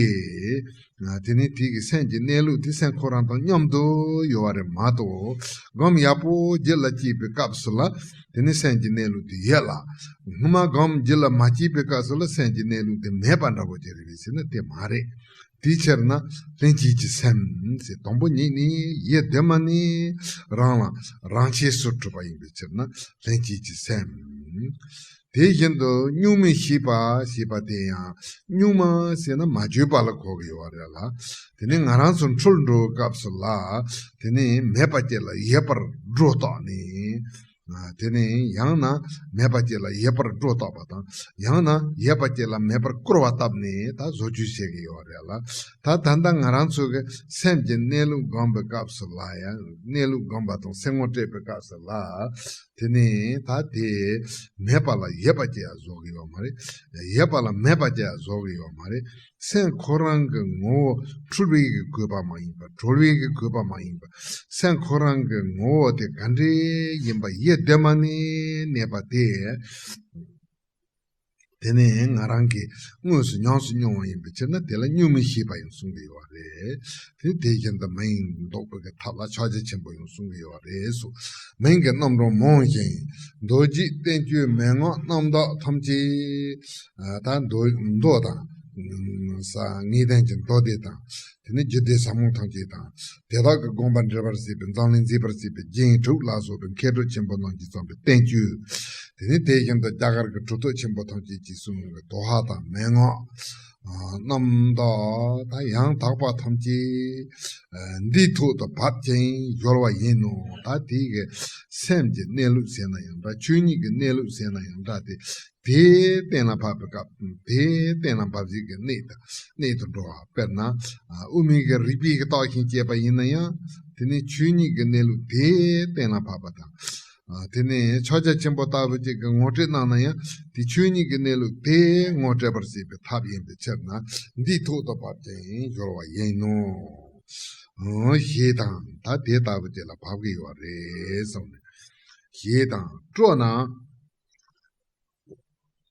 དེ་ནི་དེ་གི་སེམས་ཀྱི་གནས་ལུགས་དེ་སེམས་ཁོ་རང་དང་མཉམ་དུ་ཡོད་པ་རེད་མ་གཏོགས། སྒོམ་ཡག་པོ་རྒྱུད་ལ་སྐྱེས་པའི་སྐབས་སུ་ལ། དེ་ནི་སེམས་ཀྱི་གནས་ལུགས་དེ་ཡོད་ལ། སྔོན་མ་སྒོམ་རྒྱུད་ལ་མ་སྐྱེས་པའི་སྐབས་སུ་ལ་སེམས་ཀྱི་གནས་ལུགས་དེ་མེད་པ་འདྲ་པོ་ཅིག་རེད་པས་ཟེར་ན་དེ་མ་རེད། དེའི་ཕྱིར་ན་ལྷན་སྐྱེས་ཀྱི་སེམས་ཟེར། དང་པོ་ཉིད་ནི་ཡེ་གདོད་མ་ནས་རང་ལ་རང་ཆས་སུ་གྲུབ་པ་ཡིན་པའི་ཕྱིར་ན་ལྷན་སྐྱེས་ཀྱི་སེམས། དེ་བཞིན་དུ་གཉུག་མའི་ཤེས་པ་ཞེས་པ་དེ་ཡང་གཉུག་མ་ཟེར་ན་མ་བརྗོད་པ་ལ་གོ་གི་ཡོད་རེད་ལ། དེ་ནི་ང་རང་ཚོ་འཁྲུལ་འགྲོ་བའི་སྐབས་སུ་ལ། དེ་ནི་མེད་པ་ཅིག་ལ་ཡོད་པར་སྒྲོ་བཏགས་ནས། དེ་ནས་ཡང་ན་མེད་པ་ཅིག་ལ་ཡོད་པར་སྒྲོ་བཏགས་པ་དང་། ཡང་ན་ཡོད་པ་ཅིག་ལ་མེད་པར་སྐུར་བ་བཏབ་ནས་ད་བཟོ་བཅོས་བྱེད་ཀྱི་ཡོད་རེད་ལ། ད་ད་ལྟ་ང་རང་ཚོ་གི་སེམས་ཀྱི་གནས་ལུགས་སྒོམ་པའི་སྐབས་སུ་ལ་ཡང་། གནས་ལུགས་སྒོམ་པ་དང་སེམས་ངོ་སྤྲད་པའི་སྐབས་སུ་ལ། དེ་ནས་ད་དེ་མེད་པ་ལ་ཡོད་པ་ཅིག་ཡང་བཟོ་གི་ཡོད་མ་རེད། ཡོད་པ་ལ་མེད་པ་ཅིག་ཡང་བཟོ་གི་ཡོད་མ་རེད། སེམས་ཁོ་རང་གི་ངོ་བོ་འཁྲུལ་བའི་གི་བཀོད་པ་མ་ཡིན་པ། གྲོལ་བའི་གི་བཀོད་པ་མ་ཡིན་པ། སེམས་ཁོ་རང་གི་ངོ་བོ་དེ་ག་འདྲས་ཡིན་པ་ཡེ་གདོད་མ་ནས་གནས་པ་དེ། དེ་ནས་ང་རང་གིས་དངོས་སུ་ཉམས་སུ་མྱོང་བ་ཡིན་པའི་ཕྱིར་ན་དེ་ལ་གཉུག་མའི་ཤེས་པ་ཡང་གསུང་གི་ཡོད་རེད། དེ་དེ་བཞིན་དུ་མ་ཡིན་ལྡོག་པའི་གི་ཐབས་ལ་ཕྱག་རྒྱ་ཆེན་པོ་ཡང་གསུང་གི་ཡོད་རེད་གསུངས། མིང་གི་རྣམ་གྲངས་མང་ཞིང་། མདོ་རྒྱུད་བསྟན་བཅོས་མན་ངག་རྣམ་དག་ཐམས་ཅད། ད་མདོ་མདོ་དང་། ས་ངེས་གཏན་གྱི་མདོ་སྡེ་དང་། དེ་ནས་རྒྱུད་སྡེ་ཟབ་མོ་ཐམས་ཅད་དང་། དེ་དག་གི་དགོངས་པ་འགྲེལ་པར་བྱེད་པའི། འཛམ་གླིང་མཛེས་པར་བྱེད་པའི་རྒྱན་དྲུག་ལ་སོགས་པའི་མཁས་གྲུབ་ཆེན་པོ་རྣམས་ཀྱིས་བརྩམས་པའི་བསྟན་བཅོས། དེ་ནས་དེ་བཞིན་དུ་རྒྱ་གར་གྱི་གྲུབ་ཐོབ་ཆེན་པོ་ཐམས་ཅད་ཀྱིས་གསུངས་པའི་དོ་ཧ་དང་མན་ངག་རྣམས་དང་། ད་ཡང་དག་པ་ཐམས་ཅད་འདིའི་ཐོག་ཏུ་བབ་ཅིང་གཞོལ་བ་ཡིན་ནོ། ད་དེ་གི་སེམས་ཀྱི་གནས་ལུགས་ཟེར་ན་ཡང་འདྲ། ཆོས་ཉིད་ཀྱི་གནས་ལུགས་ཟེར་ན་ཡང་འདྲ་སྟེ། དེ་གཏན་ལ་ཕབ་པའི་སྐབས། དེ་གཏན་ལ་ཕབ་བྱེད་ཀྱི་གནད་དུ་གནད་དུ་འགྲོ་བ། དཔེར་ན། དབུ་མའི་གི་རིགས་པའི་གི་རྟགས་ཤིང་བཅས་པ་ཡིན་ན་ཡང་། དེ་ནི་ཆོས་ཉིད་ཀྱི་གནས་ལུགས་དེ་གཏན་ལ་ཕབ་པ་དང་། དེ་ནི་ཕྱག་རྒྱ་ཆེན་པོ་ལྟ་བུ་ཅིག་གིས་ངོ་སྤྲོད་གནང་ན་ཡང་། དེ་ཆོས་ཉིད་ཀྱི་གནས་ལུགས་དེ་ངོ་སྤྲད་པར་བྱེད་པའི་ཐབས་ཡིན་པའི་ཕྱིར་ན། འདིའི་ཐོག་ཏུ་བབ་ཅིང་གཞོལ་བ་ཡིན་ནོ། ཞེས་དང་། ད་དེ་ལྟ་བུ་ཅིག་ལ་བབ་ཀྱི་ཡོད་རེད་གསུངས་ནས། ཞེས་དང་། སྤྲོ་ན།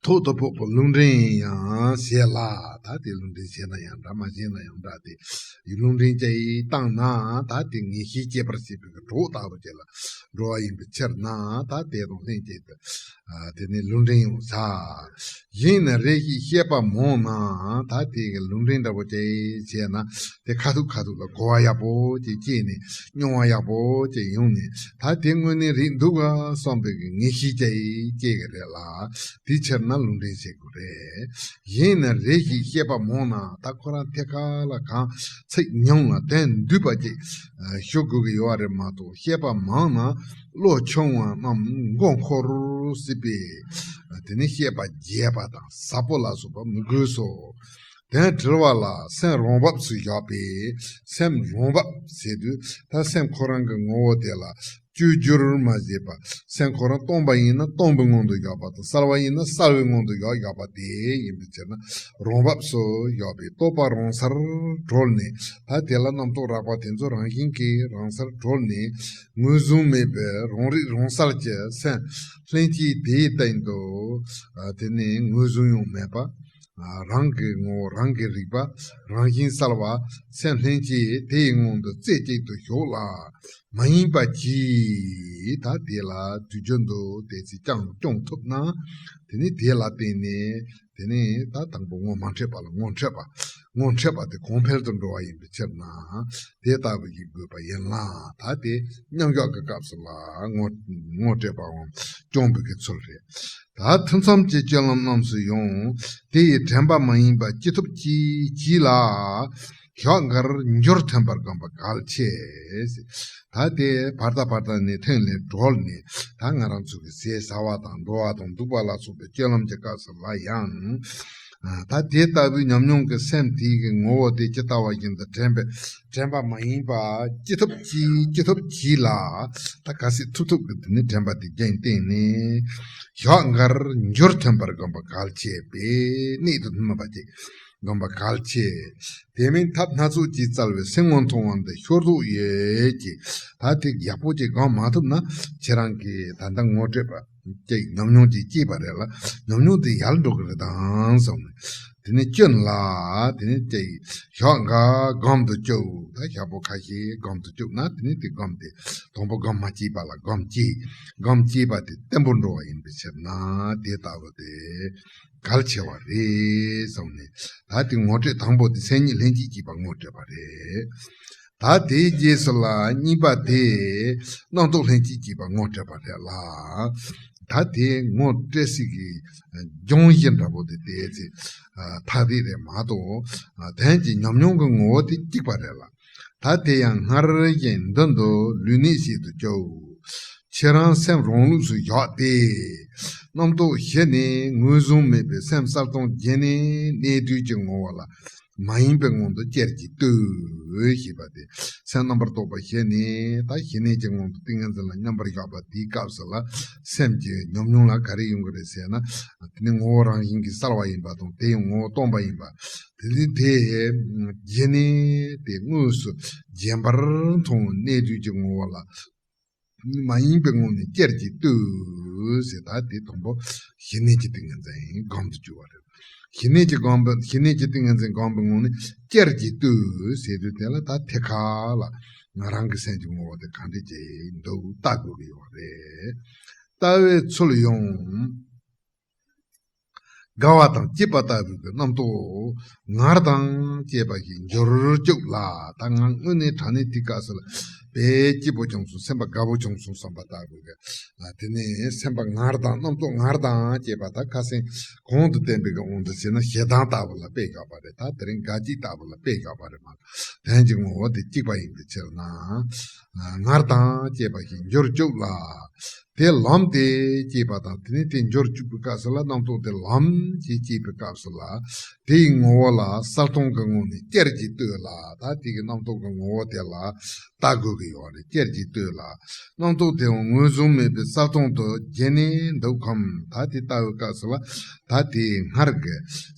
ཐོག་ཏུ་ཕོག་པའི་ལུང་འདྲེན་ཡང་བྱེད་ལ། ད་དེ་ལུང་འདྲེན་བྱས་ན་ཡང་འདྲ། མ་བྱས་ན་ཡང་འདྲ་སྟེ། ལུང་འདྲེན་ཅིག་བཏང་ན་ད་དེ་ངེས་ཤེས་སྐྱེད་པར་བྱེད་པའི་གྲོགས་ལྟ་བུ་ཅིག་ལ་འགྲོ་བ་ཡིན་པའི་ཕྱིར་ན། ད་དེ་དང་ལྷན་ཅིག་ཏུ། དེ་ནི་ལུང་འདྲེན་ཡང་བྱ། གཞན་ནི་རེ་ཞིག་བཤད་པ་མང་ན། ད་དེ་གི་ལུང་འདྲེན་འདྲ་པོ་ཅིག་བྱས་ན། དེ་ཁ་ཐུག་ཁ་ཐུག་ལ་གོ་བ་ཡག་པོ་ཅིག་སྐྱེས་ནས། མྱོང་བ་ཡག་པོ་ཅིག་ཡོང་ནས། ད་དེ་དངོས་གནས་རེད་འདུག་ག་བསམ་པའི་གི་ངེས་ཤེས་ཅིག་སྐྱེ་གི་རེད་ལ། དེའི་ཕྱིར་ན་ལུང་འདྲེན་བྱེད་དགོས་རེད། གཞན་ནི་རེ་ཞིག་བཤད་པ་མང་ན། ད་ཁོ་རང་ཐད་ཀར་ལ་གང་ཚིག་ཉུང་ལ་དོན་འདུས་པ་ཅིག་ཞུ་དགོས་ཀྱི་ཡོད་རེད་མ་གཏོགས། བཤད་པ་མང་ན་བློ་ཆུང་བ་རྣམས་མགོ་འཁོར་སྲིད་པས། དེ་ནི་བཤད་པ་རྒྱས་པ་དང་ཟབ་པོ་ལ་སོགས་པ་མི་དགོས་སོ། དོན་དྲིལ་བ་ལ་སེམས་རང་བབས་སུ་བཞག་པས། སེམས་རང་བབས་ཟེར་དུས། ད་སེམས་ཁོ་རང་གི་ངོ་བོ་དེ་ལ་བཅོས་བསྒྱུར་མ་བྱས་པ། སེམས་ཁོ་རང་སྟོང་པ་ཡིན་ན་སྟོང་པའི་ངང་དུ་བཞག་པ་དང་། གསལ་བ་ཡིན་ན་གསལ་བའི་ངང་དུ་བཞག་བཞག་པ་དེ་ཡིན་པའི་ཕྱིར་ན། རང་བབས་སུ་བཞག་པས་རྟོག་པ་རང་སར་གྲོལ་ནས། ད་དེ་ལ་རྣམ་རྟོག་རགས་པ་དེ་ཚོ་རང་བཞིན་གྱིས་རང་སར་གྲོལ་ནས། ངོས་བཟུང་མེད་པའི་རང་རིག་རང་གསལ་གྱི་སེམས་ལྷན་སྐྱེས་དེའི་སྟེང་དུ། དེ་ནི་ངོས་བཟུང་ཡང་མེད་པ། རང་གི་ངོ་བོ་རང་གིས་རིག་པ། རང་བཞིན་གསལ་བ། སེམས་ལྷན་སྐྱེས་དེ་ཡི་ངང་དུ་རྩེ་གཅིག་ཏུ་ཞོག་ལ། མ་ཡེངས་པ་གྱིས། ད་དེ་ལ་དུས་རྒྱུན་དུ་དེ་ཚེ་བསྐྱང་སྐྱོང་ཐུབ་ན། དེ་ནི་དེ་ལ་བརྟེན་ནས། དེ་ནི་ད་དང་པོ་ངོ་མ་འཕྲོད་པ་ལ་ངོ་འཕྲོད་པ། ངོ་འཕྲོད་པ་དེ་གོང་འཕེལ་དུ་འགྲོ་བ་ཡིན་པའི་ཕྱིར་ན། དེ་ལྟ་བུ་ཞིག་དགོས་པ་ཡིན་ལ། ད་དེ་མཉམ་བཞག་གི་སྐབས་སུ་ལ་ངོ་ངོ་སྤྲད་པའམ་སྐྱོང་བའི་གི་ཚུལ་རེད། ད་ཐུན་མཚམས་ཀྱི་སྤྱོད་ལམ་རྣམས་སུ་ཡང་དེ་ཡི་དྲན་པ་མ་ཡེངས་པ་ཅི་ཐུབ་ཀྱིས་གྱིས་ལ། ཞག་འགར་འགྱུར་ཐོན་པར་བསྒོམ་པ་གལ་ཆེ། ད་དེ་བར་ད་བར་ད་ནས་ཐོན་ནས་གྲོལ་ནས། ད་ང་རང་ཚོ་གི་ཟས་ཟ་བ་དང་འགྲོ་བ་དང་འདུག་པ་ལ་སོགས་པའི་སྤྱོད་ལམ་གྱི་སྐབས་སུ་ལ་ཡང་ ད་དེ་ལྟ་བུའི་ཉམས་མྱོང་གི་སེམས་དེའི་གི་ངོ་བོ་དེ་ཇི་ལྟ་བ་བཞིན་དུ་དྲན་པ་དྲན་པ་མ་ཡིན་པ་ཅི་ཐུབ་ཀྱིས་ཅི་ཐུབ་གྱིས་ལ་ད་ག་སྲིད་ཐུབ་ཐུབ་ཀྱི་དེ་ནི་དྲན་པ་དེ་རྒྱན་བསྟེན་ནས་ཞོག་འགར་འགྱུར་ཐོན་པར་བསྒོམ་པ་གལ་ཆེ་བས་གནད་དུ་སྨིན་པ་ཅིག་བསྒོམ་པ་གལ་ཆེ། དེ་མིན་ཐབས་སྣ་ཚོགས་ཀྱིས་བཙལ་བའི་སེམས་ངོ་མཐོང་བ་འདི་ཤོར་དོགས་ཡོད་ཀྱི། ད་དེ་ཡག་པོ་ཅིག་སྒོམ་མ་ཐུབ་ན་ཁྱེད་རང་གིས་ད་ལྟ་ངོ་སྤྲོད་པ་ཅིག་ཉམས་མྱོང་ཅིག་སྐྱེས་པ་རེད་ལ། ཉམས་མྱོང་དེ་ཡལ་འགྲོ་གི་རེད་དང་བསམ་ནས། དེ་ནས་སྐྱོན་ལ་དེ་ནས་ཅིག་ཞོག་འགའ་སྒོམ་དུ་བཅུག་ད་ཞག་པོ་ཁ་ཤས་སྒོམ་དུ་བཅུག་ན་དེ་ནས་དེ་སྒོམ་དེ་དང་པོ་སྒོམ་མ་སྐྱེས་པ་ལ་སྒོམ་སྐྱེས། སྒོམ་སྐྱེས་པ་དེ་བརྟན་པོ་འགྲོ་བ་ཡིན་པའི་ཕྱིར་ན་དེ་ལྟ་བུ་དེ། གལ་ཆེ་བ་རེད་གསུངས་ནས། ད་དེ་ངོ་སྤྲོད་དང་པོ་དེ་སེམས་ཉིད་ལྷན་སྐྱེས་སྐྱེས་པ་ངོ་སྤྲོད་པ་རེད། ད་དེའི་རྗེས་སུ་ལ་གཉིས་པ་དེ་རྣམ་རྟོག་ལྷན་སྐྱེས་སྐྱེས་པ་ངོ་སྤྲོད་པ་རེད་ལ། ད་དེ་ངོ་སྤྲོད་སའི་གི་སྦྱོང་བྱེད་འདྲ་པོ་དེ་དེའི་ཚེ་ཐག་རིང་རེད་མ་གཏོགས་དོན་གྱི་ཉམས་མྱོང་གི་ངོ་བོ་དེ་གཅིག་པ་རེད་ལ། ད་དེ་ཡང་སྔར་བཞིན་མདུན་དུ་ལུས་གནད་བྱེད་དུ་བཅུག་ཁྱེད་རང་སེམས་རང་ལུགས་སུ་བཞག་སྟེ། རྣམ་རྟོག་ཞི་ནས་ངོས་བཟུང་མེད་པའི་སེམས་གསལ་སྟོང་བརྒྱད་ནས་གནས་དུས་ཀྱི་ངོ་བོ་ལ་མ་ཡིན་པའི་ངང་དུ་ཅེར་གྱིས་ལྟོས་ཞེས་པ་སྟེ། སེམས་རྣམ་པར་རྟོག་པ་ཞི་ནས་ད་ཞི་གནས་ཀྱི་ངང་དུ་ཏིང་ངེ་འཛིན་ལ་མཉམ་པར་བཞག་པ་དེའི་སྐབས་སུ་ལ་སེམས་ཀྱི་ཉམས་མྱོང་ལ་ག་རེ་ཡོང་གི་རེད་ཟེར་ན། དེ་ནི་ངོ་བོ་རང་བཞིན་གྱིས་གསལ་བ་ཡིན་པ་དང་དེ་ཡང་ངོ་བོ་སྟོང་པ་ཡིན་པ། དེ་ནི་དེ་བརྒྱད་ནས་དེ་དངོས་སུ་རྗེན་པར་མཐོང་བའི་གནས་དུས་ཀྱི་ངོ་བོ་ལ་མ་ཡིན་པའི་ངང་ནས་ཅེར་གྱིས་ལྟོས་ཟེར། ད་དེ་དང་པོ་ཞི་གནས་ཀྱི་ཏིང་ངེ་འཛིན་སྒོམ་དུ་བཅུག་པ་རེད། ཞི་གནས་ཀྱི་སྒོམ་པ་ཞི་གནས་ཀྱི་ཏིང་ངེ་འཛིན་སྒོམ་པའི་ངང་ནས་ཅེར་གྱིས་ལྟོས་ཟེར་དུས་དེ་ལ་ད་ཐད་ཀར་ལ་ང་རང་གི་སེམས་ཀྱི་ངོ་བོ་དེ་ག་འདྲ་ཅིག་འདུག་ལྟ་དགོས་ཀྱི་ཡོད་རེད། ལྟ་བའི་ཚུལ་ཡང་། དགའ་བ་དང་སྐྱིད་པ་ལྟ་བུའི་གི་རྣམ་རྟོག་ངར་དང་བཅས་པ་ཞིག་འབྱོར་བཅུག་ལ། ད་ང་དངོས་གནས་དྲང་གནས་དེའི་སྐབས་སུ་ལ་དཔེ་སྐྱིད་པོ་བྱུང་སོང་། སེམས་པ་དགའ་པོ་བྱུང་སོང་བསམ་པ་ལྟ་བུའི་གི། དེ་ནས་སེམས་པ་ངར་དང་རྣམ་རྟོག་ངར་དང་བཅས་པ་ད་ཁ་སེང་གོང་དུ་བསྟན་པའི་གི་དབང་དུ་བྱས་ན་ཞེ་སྡང་ལྟ་བུ་ལ་དཔེ་བཞག་པ་རེད། ད་དེ་རིང་དགའ་སྐྱིད་ལྟ་བུ་ལ་དཔེ་བཞག་པ་རེད་མ་གཏོགས་དོན་གྱི་ངོ་བོ་དེ་གཅིག་པ་ཡིན་པའི་ཕྱིར་ན། ངར་དང་བཅས་པ་ཞིག་འབྱོར་བཅུག་ལ། དེ་ལམ་དེ་སྐྱེས་པ་དང་དེ་ནས་དེ་འབྱོར་བཅུག་པའི་སྐབས་སུ་ལ་རྣམ་རྟོག་དེ་ལམ་གྱིས་སྐྱེས་པའི་སྐབས་སུ་ལ་དེའི་ངོ་བོ་ལ་གསལ་སྟོང་གི་ངང་ནས་ཅེར་གྱིས་ལྟོས་ལ། ད་དེ་གི་རྣམ་རྟོག་གི་ངོ་བོ་དེ་ལ་ལྟ་དགོས་ཀྱི་ཡོད་རེད། ཅེར་གྱིས་ལྟོས་ལ། རྣམ་རྟོག་དེའང་ངོས་བཟུང་མེད་པའི་གསལ་སྟོང་དུ་བརྒྱན་ནས་འདུག་གམ། ད་དེ་ལྟ་བའི་སྐབས་སུ་ལ་ད་དེའི་སྔར་གྱི་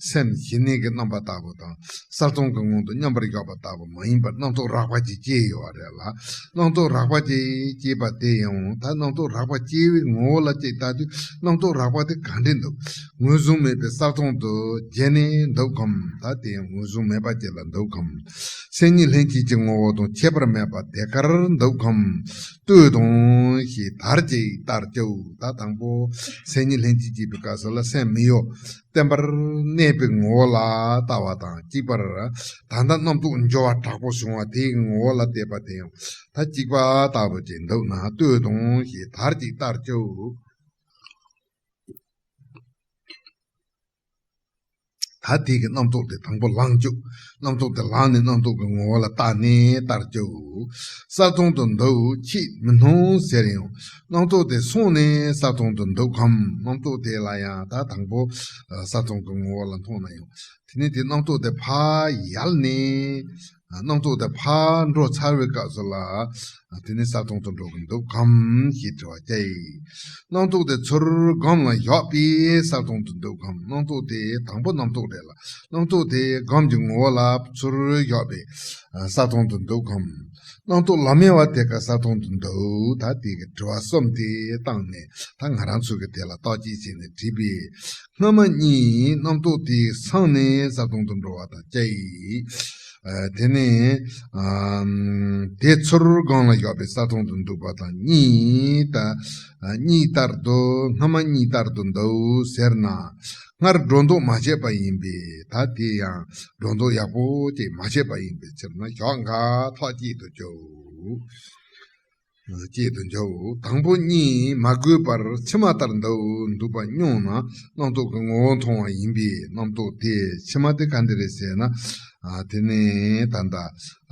སེམས་ཞི་གནས་ཀྱི་རྣམ་པ་ལྟ་བུ་དང་། གསལ་སྟོང་གི་ངང་དུ་མཉམ་པར་བཞག་པ་ལྟ་བུ་མ་ཡིན་པར་རྣམ་རྟོག་རགས་པ་ཅིག་སྐྱེས་ཡོད་རེད་ལ། རྣམ་རྟོག་རགས་པ་ཅིག་སྐྱེས་པ་དེ་ཡང་ད་རྣམ་རྟོག་རགས་པ་སྐྱེ་བའི་ངོ་བོ་ལ་ཅིག་ལྟ་དུས་རྣམ་རྟོག་རགས་པ་དེ་ག་འདྲ་འདུག་ངོས་བཟུང་མེད་པའི་གསལ་སྟོང་དུ་བརྒྱན་ནས་འདུག་གམ། ད་དེ་ཡང་ངོས་བཟུང་མེད་པ་ཅིག་ལ་འདུག་གམ། སེམས་ཉིད་ལྷན་སྐྱེས་ཀྱི་ངོ་བོ་དང་ཁྱད་པར་མེད་པ་དེ་གར་འདུག་གམ། ལྟོས་དང་ཞེས་དར་ཅིག་ལྟར་བཅུག་ད་དང་པོ་སེམས་ཉིད་ལྷན་སྐྱེས་སྐྱེས་པའི་སྐབས་སུ་ལ་སེམས་མི་གཡོ། བརྟན་པར་གནས་པའི་ངོ་བོ་ལ་ལྟ་བ་དང་གཅིག་པར། ད་ལྟ་རྣམ་རྟོག་འགྱུ་བ་དྲག་པོ་བྱུང་བ་དེའི་ངོ་བོ་ལ་བལྟས་པ་དེ་ཡང་ད་གཅིག་པ་ལྟ་བུ་ཅིག་འདུག་ན་ལྟོས་དང་ཞེས་དར་ཅིག་ལྟར་བཅུག་ད་དེ་གི་རྣམ་རྟོག་དེ་དང་པོ་ལངས་བཅུག་རྣམ་རྟོག་དེ་ལངས་ནས་རྣམ་རྟོག་གི་ངོ་བོ་ལ་བལྟས་ནས་ལྟར་བཅུག་གསལ་སྟོང་དུ་འདུག་ཕྱིས་མི་སྣང་ཟེར་ཡང་རྣམ་རྟོག་དེ་སོང་ནས་གསལ་སྟོང་དུ་འདུག་གམ། རྣམ་རྟོག་དེ་ལ་ཡང་ད་དང་པོ་གསལ་སྟོང་གི་ངོ་བོ་ལ་མཐོང་ན་ཡང་དེ་ནས་དེ་རྣམ་རྟོག་དེ་ཕར་ཡལ་ནས། རྣམ་རྟོག་དེ་ཕར་འགྲོ་ཚར་བའི་སྐབས་སུ་ལ། དེ་ནི་གསལ་སྟོང་དུ་འགྲོ་གི་འདུག་གམ་ཞེས་དྲི་བ་བྱས། རྣམ་རྟོག་དེ་ཚུར་སྒོམ་ལ་བཞག་པས་གསལ་སྟོང་དུ་འདུག་གམ། རྣམ་རྟོག་དེ་དང་པོ་རྣམ་རྟོག་རེད་ལ། རྣམ་རྟོག་དེ་སྒོམ་གྱི་ངོ་བོ་ལ་ཚུར་བཞག་པས་གསལ་སྟོང་དུ་འདུག་གམ། རྣམ་རྟོག་ལམ་མེ་བ་དེ་ཀ་གསལ་སྟོང་དུ་འདུག་ད་དེ་གི་དྲི་བ་གསུམ་དེ་བཏང་ནས་ད་ང་རང་ཚོ་གི་དེ་ལ་བརྟག་དཔྱད་བྱས་ནས་དྲིས་པས། སྔ་མ་གཉིས་རྣམ་རྟོག་དེ་སངས་ནས་གསལ་སྟོང་དུ་འགྲོ་བ་དང་བཅས། ཨ། དེ་ནས་ཨམ། དེ་ཚུར་སྒོམ་ལ་བཞག་པས་གསལ་སྟོང་དུ་འདུག་པ་དང་གཉིས་ད། ཨ། གཉིས་ལྟར་དུ་སྔ་མ་གཉིས་ལྟར་དུ་འདུག་ཟེར་ན། སྔར་སྒྲོ་འདོགས་མ་བྱས་པ་ཡིན་པས་ད་དེ་ཡང་སྒྲོ་འདོགས་ཡག་པོ་ཅིག་མ་བྱས་པ་ཡིན་པའི་ཕྱིར་ན་ཞོག་འགའ་ཐག་བཅད་དུ་བཅུག་ཅེས་དུ་འཇོག་དང་པོ་གཉིས་མ་གོས་པར་ཕྱི་མ་ལྟར་འདུག་འདུག་པ་སྙོམས་ན་རྣམ་རྟོག་གི་ངོ་བོ་མཐོང་བ་ཡིན་པས་རྣམ་རྟོག་དེ་ཕྱི་མ་དེ་ག་འདི་རེད་ཟེར་ན། ཨ་དེ་ནས་ད་ལྟ་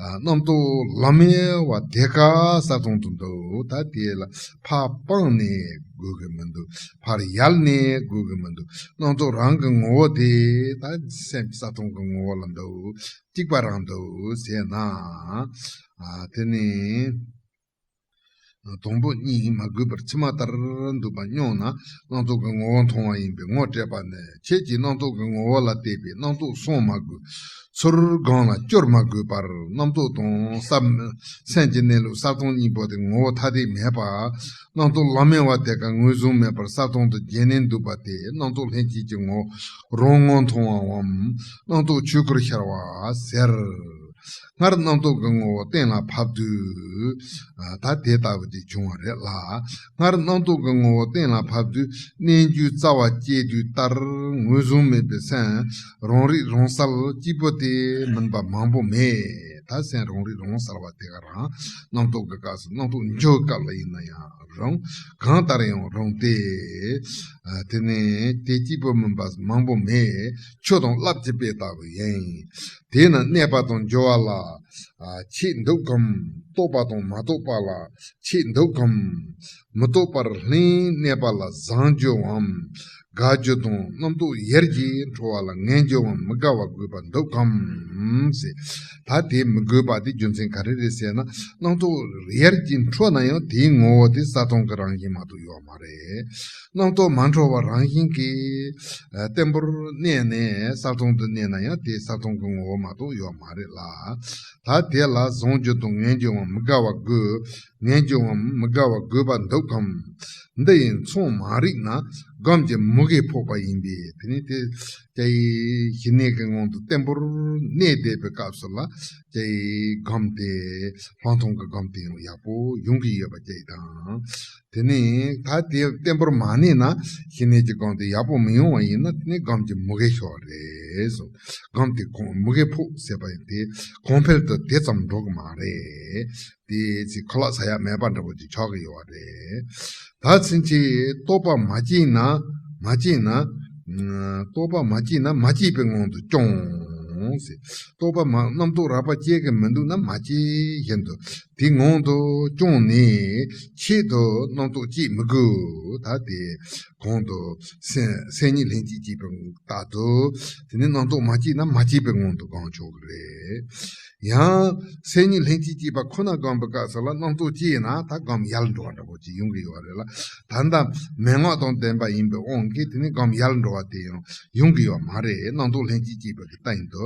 ཨ་རྣམ་རྟོག་ལམ་མེ་བ་དེ་ཀ་ས་སྟོང་དུ་འདུག་ད་དེ་ལ་ཕར་སྤངས་ནས་དགོས་ཀྱི་མི་འདུག་ཕར་ཡལ་ནས་དགོས་ཀྱི་མི་འདུག་རྣམ་རྟོག་རང་གི་ངོ་བོ་དེ་ད་སེམས་ས་སྟོང་གི་ངོ་བོ་ལ་འདུག་གཅིག་པ་རང་འདུག་ཟེར་ན། ཨ་དེ་ནས། དང་པོ་གཉིད་མ་གོས་པར་ཕྱི་མ་ལྟར་འདུག་པ་སྙམ་ན་རྣམ་རྟོག་གི་ངོ་བོ་མཐོང་བ་ཡིན་པས་ངོ་སྤྲད་པ་ནི་ཁྱེད་ཀྱིས་རྣམ་རྟོག་གི་ངོ་བོ་ལ་བལྟས་པས་རྣམ་རྟོག་སོང་མ་དགོས། ཚུར་སྒང་ལ་སྐྱོར་མ་དགོས་པར་རྣམ་རྟོག་དང་ས་སེམས་ཀྱི་གནས་ལུགས་ས་སྟོང་གཉིས་པོ་དེ་ངོ་བོ་ཐ་དད་མེད་པ། རྣམ་རྟོག་ལམ་མེ་བ་དེ་ཀ་ངོས་བཟུང་མེད་པར་ས་སྟོང་དུ་རྗེན་ནེ་འདུག་པ་དེ་རྣམ་རྟོག་ལྷན་སྐྱེས་ཀྱི་ངོ་བོ་རང་ངོ་མཐོང་བའམ་རྣམ་རྟོག་ཆོས་སྐུར་ཤར་བ་ཟེར། སྔར་རྣམ་རྟོག་གི་ངོ་བོ་གཏན་ལ་ཕབ་དུས། ད་དེ་ལྟ་བུ་ཅིག་བྱུང་བ་རེད་ལ། སྔར་རྣམ་རྟོག་གི་ངོ་བོ་གཏན་ལ་ཕབ་དུས་རྣལ་འབྱོར་རྩ་བ་བཅད་དུས་ལྟར་ངོས་བཟུང་མེད་པའི་སེམས་རང་རིག་རང་གསལ་གཅིག་པོ་དེ་མིན་པ་མང་པོ་མེད། ད་སེམས་རང་རིག་རང་གསལ་བ་དེ་ག་རང་རྣམ་རྟོག་གི་སྐབས་སུ་རྣམ་རྟོག་འཇོག་སྐབས་ལ་ཡིན་ན་ཡང་རུང་གང་ལྟར་ཡང་རུང་སྟེ། དེ་ནས་དེ་གཅིག་པོ་མིན་པ་མང་པོ་མེད། ཆུ་དང་རླབས་ཀྱི་དཔེ་ལྟ་བུ་ཡིན། དེས་ན་གནས་པ་དང་འགྱུར་བ་ལ་ཆེས་འདུག་གམ། རྟོགས་པ་དང་མ་རྟོགས་པ་ལ་ཆེས་འདུག་གམ། མི་རྟོག་པར་ལྷན་གནས་པ་ལ་བཟང་འགྱུར་བའམ་དགའ་འགྱུར་དང་རྣམ་རྟོག་ཡར་གྱིས་འཕྲོ་བ་ལ་ངན་འགྱུར་བའམ་མི་དགའ་བ་དགོས་པ་འདུག་གམ། ཟེར། ད་དེ་མི་དགོས་པ་དེ་རྒྱུ་མཚན་ག་རེ་རེད་ཟེར་ན་རྣམ་རྟོག་ཡར་གྱིས་འཕྲོ་ན་ཡང་དེའི་ངོ་བོ་དེ་ས་སྟོང་གི་རང་བཞིན་མ་གཏོགས་ཡོད་མ་རེད། རྣམ་རྟོག་མ་འཕྲོ་བ་རང་བཞིན་གྱིས་བརྟན་པོར་གནས་ནས་ས་སྟོང་དུ་གནས་ན་ཡང་དེ་ས་སྟོང་གི་ངོ་བོ་མ་གཏོགས་ཡོད་མ་རེད་ལ། ད་དེ་ལ་བཟང་འགྱུར་དང་ངན་འགྱུར་བའམ་མི་དགའ་བ་དགོས། ངན་འགྱུར་བའམ་མི་དགའ་བ་དགོས་པ་འདུག་གམ། འདི་ཡིན་མཚུངས་མ་རིག་ན་སྒོམ་གྱི་མུ་གེ་ཕོག་པ་ཡིན་པས་དེ་ནི་དེ་སྐྱེ་བའི་ཞི་གནས་ཀྱི་ངང་དུ་བརྟན་པོར་གནས་བསྡད་པའི་སྐབས་སུ་ལ་སྐྱེ་བའི་སྒོམ་དེ་ལྷག་མཐོང་གི་སྒོམ་དེ་ཡང་ཡག་པོ་ཡོང་གི་ཡོད་པ་བཅས་དང་། དེ་ནས་ད་དེ་བརྟན་པོར་མ་གནས་ན་ཞི་གནས་ཀྱི་སྒོམ་དེ་ཡག་པོ་མི་ཡོང་བ་ཡིན་ན་དེ་ནས་སྒོམ་གྱི་མུ་གེ་ཤོར་རེད་གསུངས། སྒོམ་དེ་གོང་མུ་གེ་ཕོག་ཟེར་བ་ཡིན་ཏེ་གོང་འཕེལ་དུ་དེ་ཙམ་འགྲོ་གི་མ་རེད། དེ་ཚེ་ཁོ་ལག་ས་ཡ་མེད་པ་འདྲ་པོ་ཅིག་ཆགས་ཀྱི་ཡོད་པ་རེད། ད་ཕྱིན་ཆད་རྟོག་པ་མ་སྐྱེས་ན་མ་སྐྱེས་ན། རྟོག་པ་མ་སྐྱེས་ན་མ་སྐྱེས་པའི་ངང་དུ་སྐྱོང་། ཟེར། རྟོག་པ་མ་རྣམ་རྟོག་རགས་པ་སྐྱེ་གི་མི་འདུག་ན་མ་སྐྱེས་བཞིན་དུ་དེའི་ངང་དུ་སྐྱོང་ནས་ཆེད་དུ་རྣམ་རྟོག་སྐྱེ་མི་དགོས། ད་དེ་གོང་དུ་སེམས་སེམས་ཉིད་ལྷན་ཅིག་སྐྱེས་པའི་ལྟར་དུ་དེ་ནས་རྣམ་རྟོག་མ་སྐྱེས་ན་མ་སྐྱེས་པའི་ངང་དུ་སྒོམ་ཆོག་གི་རེད། ཡང་སེམས་ཉིད་ལྷན་ཅིག་སྐྱེས་པ་ཁོ་ན་སྒོམ་པའི་སྐབས་སུ་ལ་རྣམ་རྟོག་སྐྱེས་ན་ད་སྒོམ་ཡལ་འགྲོ་བ་འདྲ་པོ་ཅིག་ཡོང་གི་ཡོད་རེད་ལ། ད་ལྟ་མན་ངག་དང་ལྡན་པ་ཡིན་པའི་དབང་གིས་དེ་ནི་སྒོམ་ཡལ་འགྲོ་བ་དེ་ཡང་ཡོང་གི་ཡོད་མ་རེད། རྣམ་རྟོག་ལྷན་ཅིག་སྐྱེས་པ་གི་སྟེང་དུ་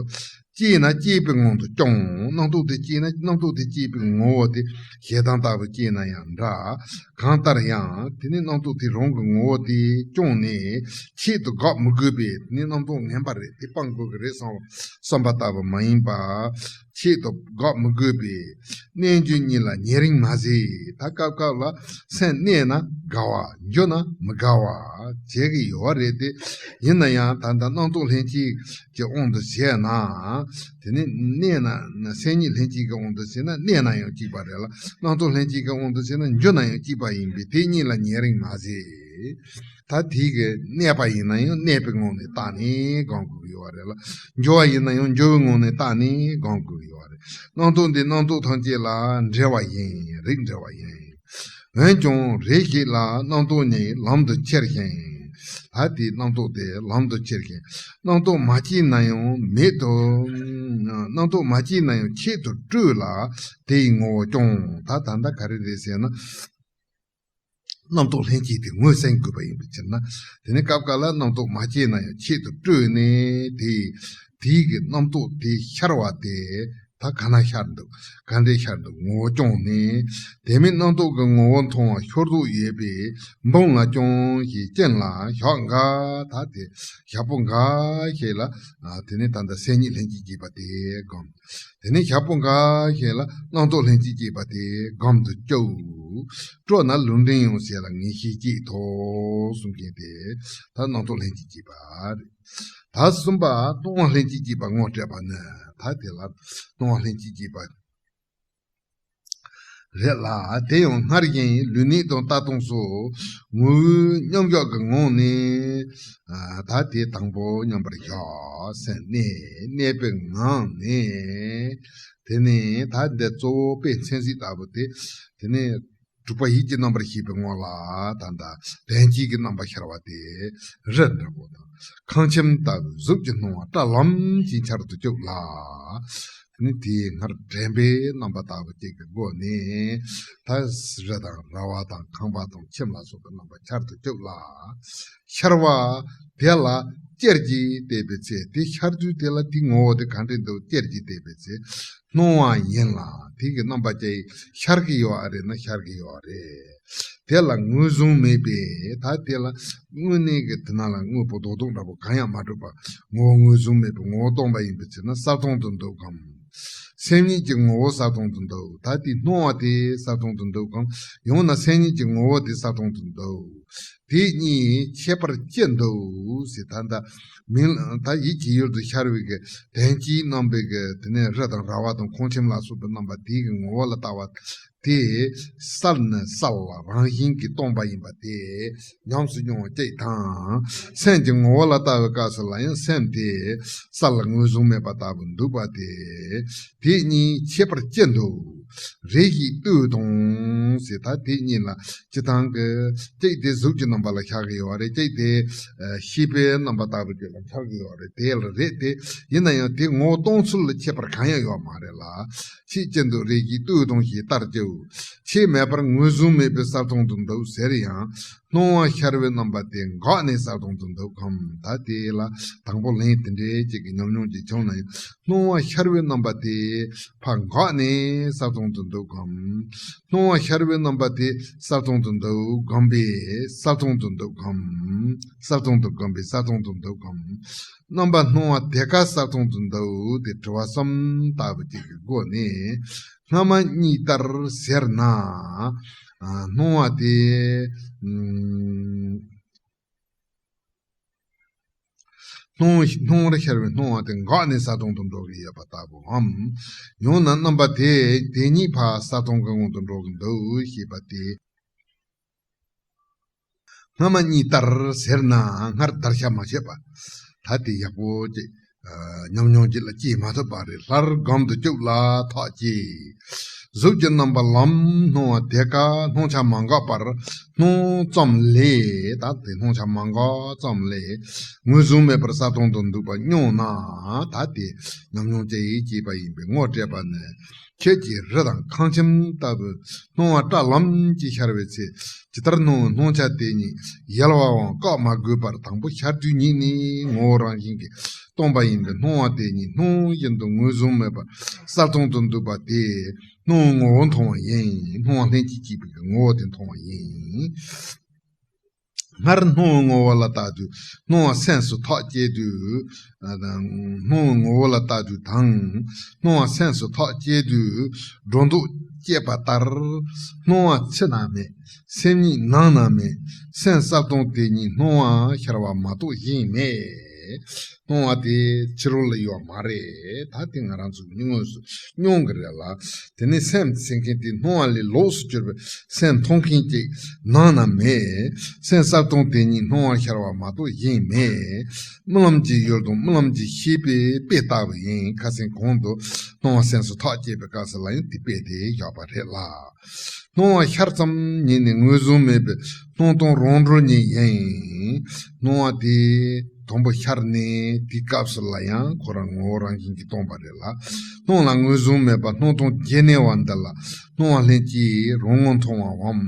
སྐྱེས་ན་སྐྱེས་པའི་ངང་དུ་སྐྱོང་། རྣམ་རྟོག་དེ་སྐྱེས་ན་རྣམ་རྟོག་དེ་སྐྱེས་པའི་ངོ་བོ་དེ་ཞེ་སྡང་ལྟ་བུ་སྐྱེས་ན་ཡང་འདྲ། གང་ལྟར་ཡང་དེ་ནི་རྣམ་རྟོག་དེ་རང་གི་ངོ་བོ་དེ་སྐྱོང་ནས་ཆེད་དུ་དགག་མི་དགོས་པས་དེ་ནི་རྣམ་རྟོག་ངན་པ་རེད་དེ་སྤང་དགོས་ཀྱི་རེད་བསམ་བསམ་པ་ལྟ་བུ་མ་ཡིན་པ། ཆེད་དུ་དགག་མི་དགོས་པས་རྣལ་འབྱོར་གཉིས་ལ་ཉེ་རིང་མ་ཟད། ད་སྐབས་སྐབས་ལ་སེམས་གནས་ན་དགའ་བ་འགྱུར་ན་མི་དགའ་བ་བྱེད་ཀྱི་ཡོད་རེད་དེ། ཡིན་ན་ཡང་ད་ལྟ་རྣམ་རྟོག་ལྷན་སྐྱེས་ཀྱི་དབང་དུ་བྱས་ན། དེ་ནི་གནས་ན་སེམས་ཉིད་ལྷན་སྐྱེས་ཀྱི་དབང་དུ་བྱས་ན་གནས་ན་ཡང་གཅིག་པ་རེད་ལ། རྣམ་རྟོག་ལྷན་སྐྱེས་ཀྱི་དབང་དུ་བྱས་ན་འགྱུར་ན་ཡང་གཅིག་པ་ཡིན་པས་དེ་གཉིས་ལ་ཉེ་རིང་མ་ཟད། ད་དེ་གི་གནས་པ་ཡིན་ན་ཡང་གནས་པའི་ངང་ནས་བརྟགས་ནས་སྒོམ་དགོས་ཀྱི་ཡོད་རེད་ལ། འགྱུར་བ་ཡིན་ན་ཡང་འགྱུར་བའི་ངང་ནས་བརྟགས་ནས་སྒོམ་དགོས་ཀྱི་ཡོད་རེད། རྣམ་རྟོག་འདི་རྣམ་རྟོག་ཐམས་ཅད་ལ་འབྲེལ་བ་ཡིན། རིགས་འབྲེལ་བ་ཡིན། འོན་ཀྱང་རེ་ཞིག་ལ་རྣམ་རྟོག་ཉིད་ལམ་དུ་ཁྱེར་ཞིང་། ད་དེའི་རྣམ་རྟོག་དེ་ལམ་དུ་ཁྱེར་ཞིང་། རྣམ་རྟོག་མ་སྐྱེས་ན་ཡང་མེད་དོ། རྣམ་རྟོག་མ་སྐྱེས་ན་ཡང་ཆེད་དུ་སྤྲོས་ལ་དེ་ཡི་ངོ་བོ་སྐྱོང་། ད་ད་ལྟ་ག་རེ་རེད་ཟེར་ན། རྣམ་རྟོག་ལྷན་སྐྱེས་དེ་ངོས་ཟིན་དགོས་པ་ཡིན་པའི་ཕྱིར་ན། དེ་ནི་སྐབས་འགའ་ལ་རྣམ་རྟོག་མ་སྐྱེས་ན་ཡང་ཆེད་དུ་སྤྲོས་ནས་དེ། དེའི་གི་རྣམ་རྟོག་དེ་ཤར་བ་དེ་ད་ག་ན་ཤར་འདུག་ག་འདྲས་ཤར་འདུག་ངོ་སྐྱོང་ནས། དེ་མིན་རྣམ་རྟོག་གི་ངོ་བོ་མཐོང་བ་ཤོར་དུ་ཡོད་པས་འབུམ་ལ་སྐྱོང་ཞེས་སྤྱན་ལ་ཞག་འགའ་ད་དེ་ཞག་པོ་འགའ་ཞིག་ལ་དེ་ནི་ད་ལྟ་སེམས་ཉིད་ལྷན་སྐྱེས་སྐྱེས་པ་དེ་སྒོམ། དེ་ནས་ཞག་པོ་འགའ་ཞིག་ལ་རྣམ་རྟོག་ལྷན་སྐྱེས་སྐྱེས་པ་དེ་སྒོམ་དུ་བཅུག་སྤྲོ་ན་ལུས་འབྲིང་ཡང་ཞེས་ལ་ངེས་ཤེས་སྐྱེས་ཐོག་གསུང་མཁན་དེ་ད་རྣམ་རྟོག་ལྷན་སྐྱེས་སྐྱེས་པ་རེད། ད་གསུམ་པ་སྣང་བ་ལྷན་སྐྱེས་སྐྱེས་པ་ངོ་སྤྲད་པ་ནི་ད་དེ་ལ་སྣང་བ་ལྷན་སྐྱེས་སྐྱེས་པ། རེད་ལ། དེ་ཡང་སྔར་བཞིན་ལུས་གནད་དང་ལྟ་སྟངས་སོགས་ངོ་བོའི་མཉམ་བཞག་གི་ངང་ནས། ཨ། ད་དེ་དང་པོ་མཉམ་པར་བཞག་སེམས་གནས། གནས་པའི་ངང་ནས། དེ་ནས་ད་འདི་གཙོ་བོ་དཔེ་མཚོན་གཟིགས་ལྟ་བུ་དེ། དེ་ནས་དྲུག་པ་ཡིད་ཀྱི་རྣམ་པར་ཤེས་པའི་ངང་ལ་ད་ལྟ་དོན་སྤྱིའི་གི་རྣམ་པ་ཤར་བ་དེ། རི་འདྲ་བོ་དང་ཁང་ཁྱིམ་ལྟ་བུའི་གཟུགས་ཀྱི་སྣང་བ་བཀྲ་ལམ་གྱིས་འཆར་དུ་བཅུག་ལ། དེ་ནི་དེའི་སྔར་དྲན་པའི་རྣམ་པ་ལྟ་བུ་གཅིག་གི་སྒོ་ནས་ད་རི་དང་ར་བ་དང་ཁང་པ་དང་ཁྱིམ་ལ་སོགས་པའི་རྣམ་པ་འཆར་དུ་བཅུག་ལ། ཤར་བ་དེ་ལ་ཅེར་གྱིས་བལྟས་པའི་ཚེ། དེ་ཤར་དུས་དེ་ལ་དེའི་ངོ་བོ་དེ་ག་འདྲ་འདུག་ཅེར་གྱིས་བལྟས་པའི་ཚེ། སྣང་བ་ཡིན་ལ། དེ་གི་རྣམ་པ་ཅན་ཤར་གྱི་ཡོད་རེད་ན་ཤར་གྱི་ཡོད་རེད། དེ་ལ་ངོས་བཟུང་མེད་པས། ད་དེ་ལ་དངོས་གནས་ཀྱི་དེ་ན་ལ་དངོས་པོ་རྡོག་རྡོག་འདྲ་པོ་གང་ཡང་མ་གྲུབ་པ། ངོ་བོ་ངོས་བཟུང་མེད་པའི་ངོ་བོ་སྟོང་པ་ཡིན་པའི་ཕྱིར་ན་གསལ་སྟོང་དུ་འདུག་གམ། སེམས་ཉིད་ཀྱི་ངོ་བོ་གསལ་སྟོང་དུ་འདུག་ད་དེའི་སྣང་བ་དེ་གསལ་སྟོང་དུ་འདུག་གམ། ཡང་ན་སེམས་ཉིད་ཀྱི་ངོ་བོ་དེ་གསལ་སྟོང་དུ་འདུག་དེ་གཉིས་ཁྱད་པར་ཅི་འདུག་ཟེར། ད་ལྟ་མིང་ད་ཡིད་ཀྱི་ཡུལ་དུ་ཤར་བའི་གི་དོན་སྤྱིའི་རྣམ་པའི་གི་དེ་ནས་རི་དང་ར་བ་དང་ཁང་ཁྱིམ་ལ་སོགས་པའི་རྣམ་པ་དེའི་གི་ངོ་བོ་ལ་ལྟ་བ་དེ། གསལ་ནི་གསལ་ལ་རང་བཞིན་གྱིས་སྟོང་པ་ཡིན་པ་དེ་ཉམས་སུ་མྱོང་བ་གཅིག་དང་། སེམས་ཀྱི་ངོ་བོ་ལ་ལྟ་བའི་སྐབས་སུ་ལ་ཡང་སེམས་དེ་གསལ་ལ་ངོས་བཟུང་མེད་པ་ལྟ་བུ་འདུག་པ་དེ། དེ་གཉིས་ཁྱད་པར་ཅི་འདུག་རེ་ཞིག་ལྟོས་དང་ཟེར། ད་དེ་གཉིས་ལ་སྤྱི་བཏང་གི་གཅིག་དེ་གཟུགས་ཀྱི་རྣམ་པ་ལ་ཤར་གི་ཡོད་རེད། གཅིག་དེ་ཤེས་པའི་རྣམ་པ་ལྟ་བུ་དེ་ལ་ཤར་གི་ཡོད་རེད། དེ་ལ་རེད་དེ། ཡིན་ན་ཡང་དེ་ངོ་བོ་སྟོང་ཚུལ་ལ་ཁྱད་པར་གང་ཡང་ཡོད་མ་རེད་ལ། ཁྱད་ཅི་འདུག་རེ་ཞིག་ལྟོས་དང་ཞེས་ལྟར་གྱིས། ཁྱད་མེད་པར་ངོས་བཟུང་མེད་པའི་གསལ་སྟོང་དུ་འདུག་ཟེར་ཡང་། སྣང་བ་ཤར་བའི་རྣམ་པ་དེ་འགགས་ནས་གསལ་སྟོང་དུ་འདུག་གམ། ད་དེ་ལ་དང་པོ་ལན་དེ་འདྲའི་གཅིག་གི་ཉམས་མྱོང་ཅིག་བྱུང་ན་ཡང་། སྣང་བ་ཤར་བའི་རྣམ་པ་དེ་ཕར་འགགས་ནས་གསལ་སྟོང་དུ་འདུག་གམ། སྣང་བ་ཤར་བའི་རྣམ་པ་དེ་གསལ་སྟོང་དུ་འདུག་གམ་པས་གསལ་སྟོང་དུ་འདུག་གམ། གསལ་སྟོང་དུ་གམ་པས་གསལ་སྟོང་དུ་འདུག་གམ། རྣམ་པ་སྣང་བ་དེ་ཀ་གསལ་སྟོང་དུ་འདུག་དེ་དྲི་བ་གསུམ་ལྟ་བུ་གཅིག་གི་སྒོ་ནས། སྔ་མ་གཉིས་ལྟར་ཟེར་ན། ཨ། སྣང་བ་དེ། ཨུམ། སྣང་སྣང་བར་ཤར་བའི་སྣང་བ་དེ་འགགས་ནས་གསལ་སྟོང་དུ་འགྲོ་གི་ཡོད་པ་ལྟ་བུའམ། ཡང་ན་རྣམ་པ་དེ་དེ་ཉིད་ཕར་གསལ་སྟོང་གི་ངང་དུ་འགྲོ་གི་འདུག་ཞེས་པ་སྟེ། སྔ་མ་གཉིས་ལྟར་ཟེར་ན་སྔར་བརྡར་ཤ་མ་བྱས་པ། ད་དེ་ཡག་པོ་ཅིག་ཨ། ཉམས་མྱོང་ཅིག་ལ་སྐྱེས་མ་ཐུབ་པ་རེད། སླར་སྒོམ་དུ་བཅུག་ལ་ཐག་བཅད། གཟུགས་ཀྱི་རྣམ་པ་ལམ་སྣང་བ་དེ་ཀ་སྣང་ཆ་མ་འགགས་པར་སྣང་ཙམ་ལས། ད་དེ་སྣང་ཆ་མ་འགགས་ཙམ་ལས་ངོས་བཟུང་མེད་པར་གསལ་སྟོང་དུ་འདུག་པ་མྱོང་ན། ད་དེ་ཉམས་མྱོང་ཅིག་སྐྱེས་པ་ཡིན་པས་ངོ་སྤྲད་པ་ནི། ཁྱེད་ཀྱིས་རི་དང་ཁང་ཁྱིམ་ལྟ་བུའི་སྣང་བ་བཀྲ་ལམ་གྱིས་ཤར་བའི་ཚེ། ཇི་ལྟར་སྣང་བའི་སྣང་ཆ་དེ་ཉིད་ཡལ་བའམ་བཀག་མ་དགོས་པར་དང་པོ་ཤར་དུས་ཉིད་ནས་ངོ་བོ་རང་བཞིན་གྱིས་སྟོང་པ་ཡིན་པས། སྣང་བ་དེ་ཉིད་སྣང་བ་བཞིན་དུ་ངོས་བཟུང་མེད་པར་གསལ་སྟོང་དུ་འདུག་པ་དེས་སྣང་བའི་ངོ་བོ་མཐོང་བ་ཡིན། སྣང་བ་ལྷན་ཅིག་སྐྱེས་པའི་ངོ་བོ་དེ་མཐོང་བ་ཡིན། སྔར་སྣང་བའི་ངོ་བོ་ལ་བལྟ་དུས་སྣང་བ་སེམས་སུ་ཐག་བཅད་དུས། སྣང་བའི་ངོ་བོ་ལ་བལྟ་དུས་དང་། སྣང་བ་སེམས་སུ་ཐག་བཅད་དུས་སྒྲོ་འདོགས་བཅད་པ་ལྟར། སྣང་བ་ཕྱི་ན་མེད། སེམས་ཉིད་ནང་ན་མེད། སེམས་གསལ་སྟོང་དེ་ཉིད་སྣང་བ་ཤར་བ་མ་གཏོགས་གཞན་མེད། སྣང་བ་དེ་ཕྱི་རོལ་ལ་ཡོད་མ་རེད། ད་དེ་ང་རང་ཚོ་དངོས་སུ་མྱོང་གི་རེད་ལ། དེ་ནས་སེམས་ཟེར་མཁན་དེ་སྣང་བ་ལས་ལོགས་སུ་གྱུར་པའི་སེམས་མཐོང་མཁན་ཅིག་ནང་ན་མེད། སེམས་གསལ་སྟོང་དེ་ཉིད་སྣང་བ་ཤར་བ་མ་གཏོགས་གཞན་མེད། རྨི་ལམ་གྱི་ཡུལ་དང་རྨི་ལམ་གྱི་ཤེས་པའི་དཔེ་ལྟ་བུ་ཡིན། ཁ་སང་གོང་དུ་སྣང་བ་སེམས་སུ་ཐག་བཅད་པའི་སྐབས་སུ་ལ་ཡང་དེ་དཔེ་དེ་བཞག་པ་རེད་ལ། སྣང་བ་ཤར་ཙམ་ཉིད་ནས་ངོས་བཟུང་མེད་པའི་སྣང་སྟོང་རང་གྲོལ་ཉིད་ཡིན། སྣང་བ་དེ་དང་པོ་ཤར་ནས་དེའི་སྐབས་སུ་ལ་ཡང་ཁོ་རང་ངོ་བོ་རང་བཞིན་གྱིས་སྟོང་པ་རེད་ལ། སྣང་ལ་ངོས་བཟུང་མེད་པ་སྣང་སྟོང་རྒྱུན་གནས་པ་འདི་ལ་སྣང་བ་ལྷན་སྐྱེས་རང་ངོ་མཐོང་བའམ་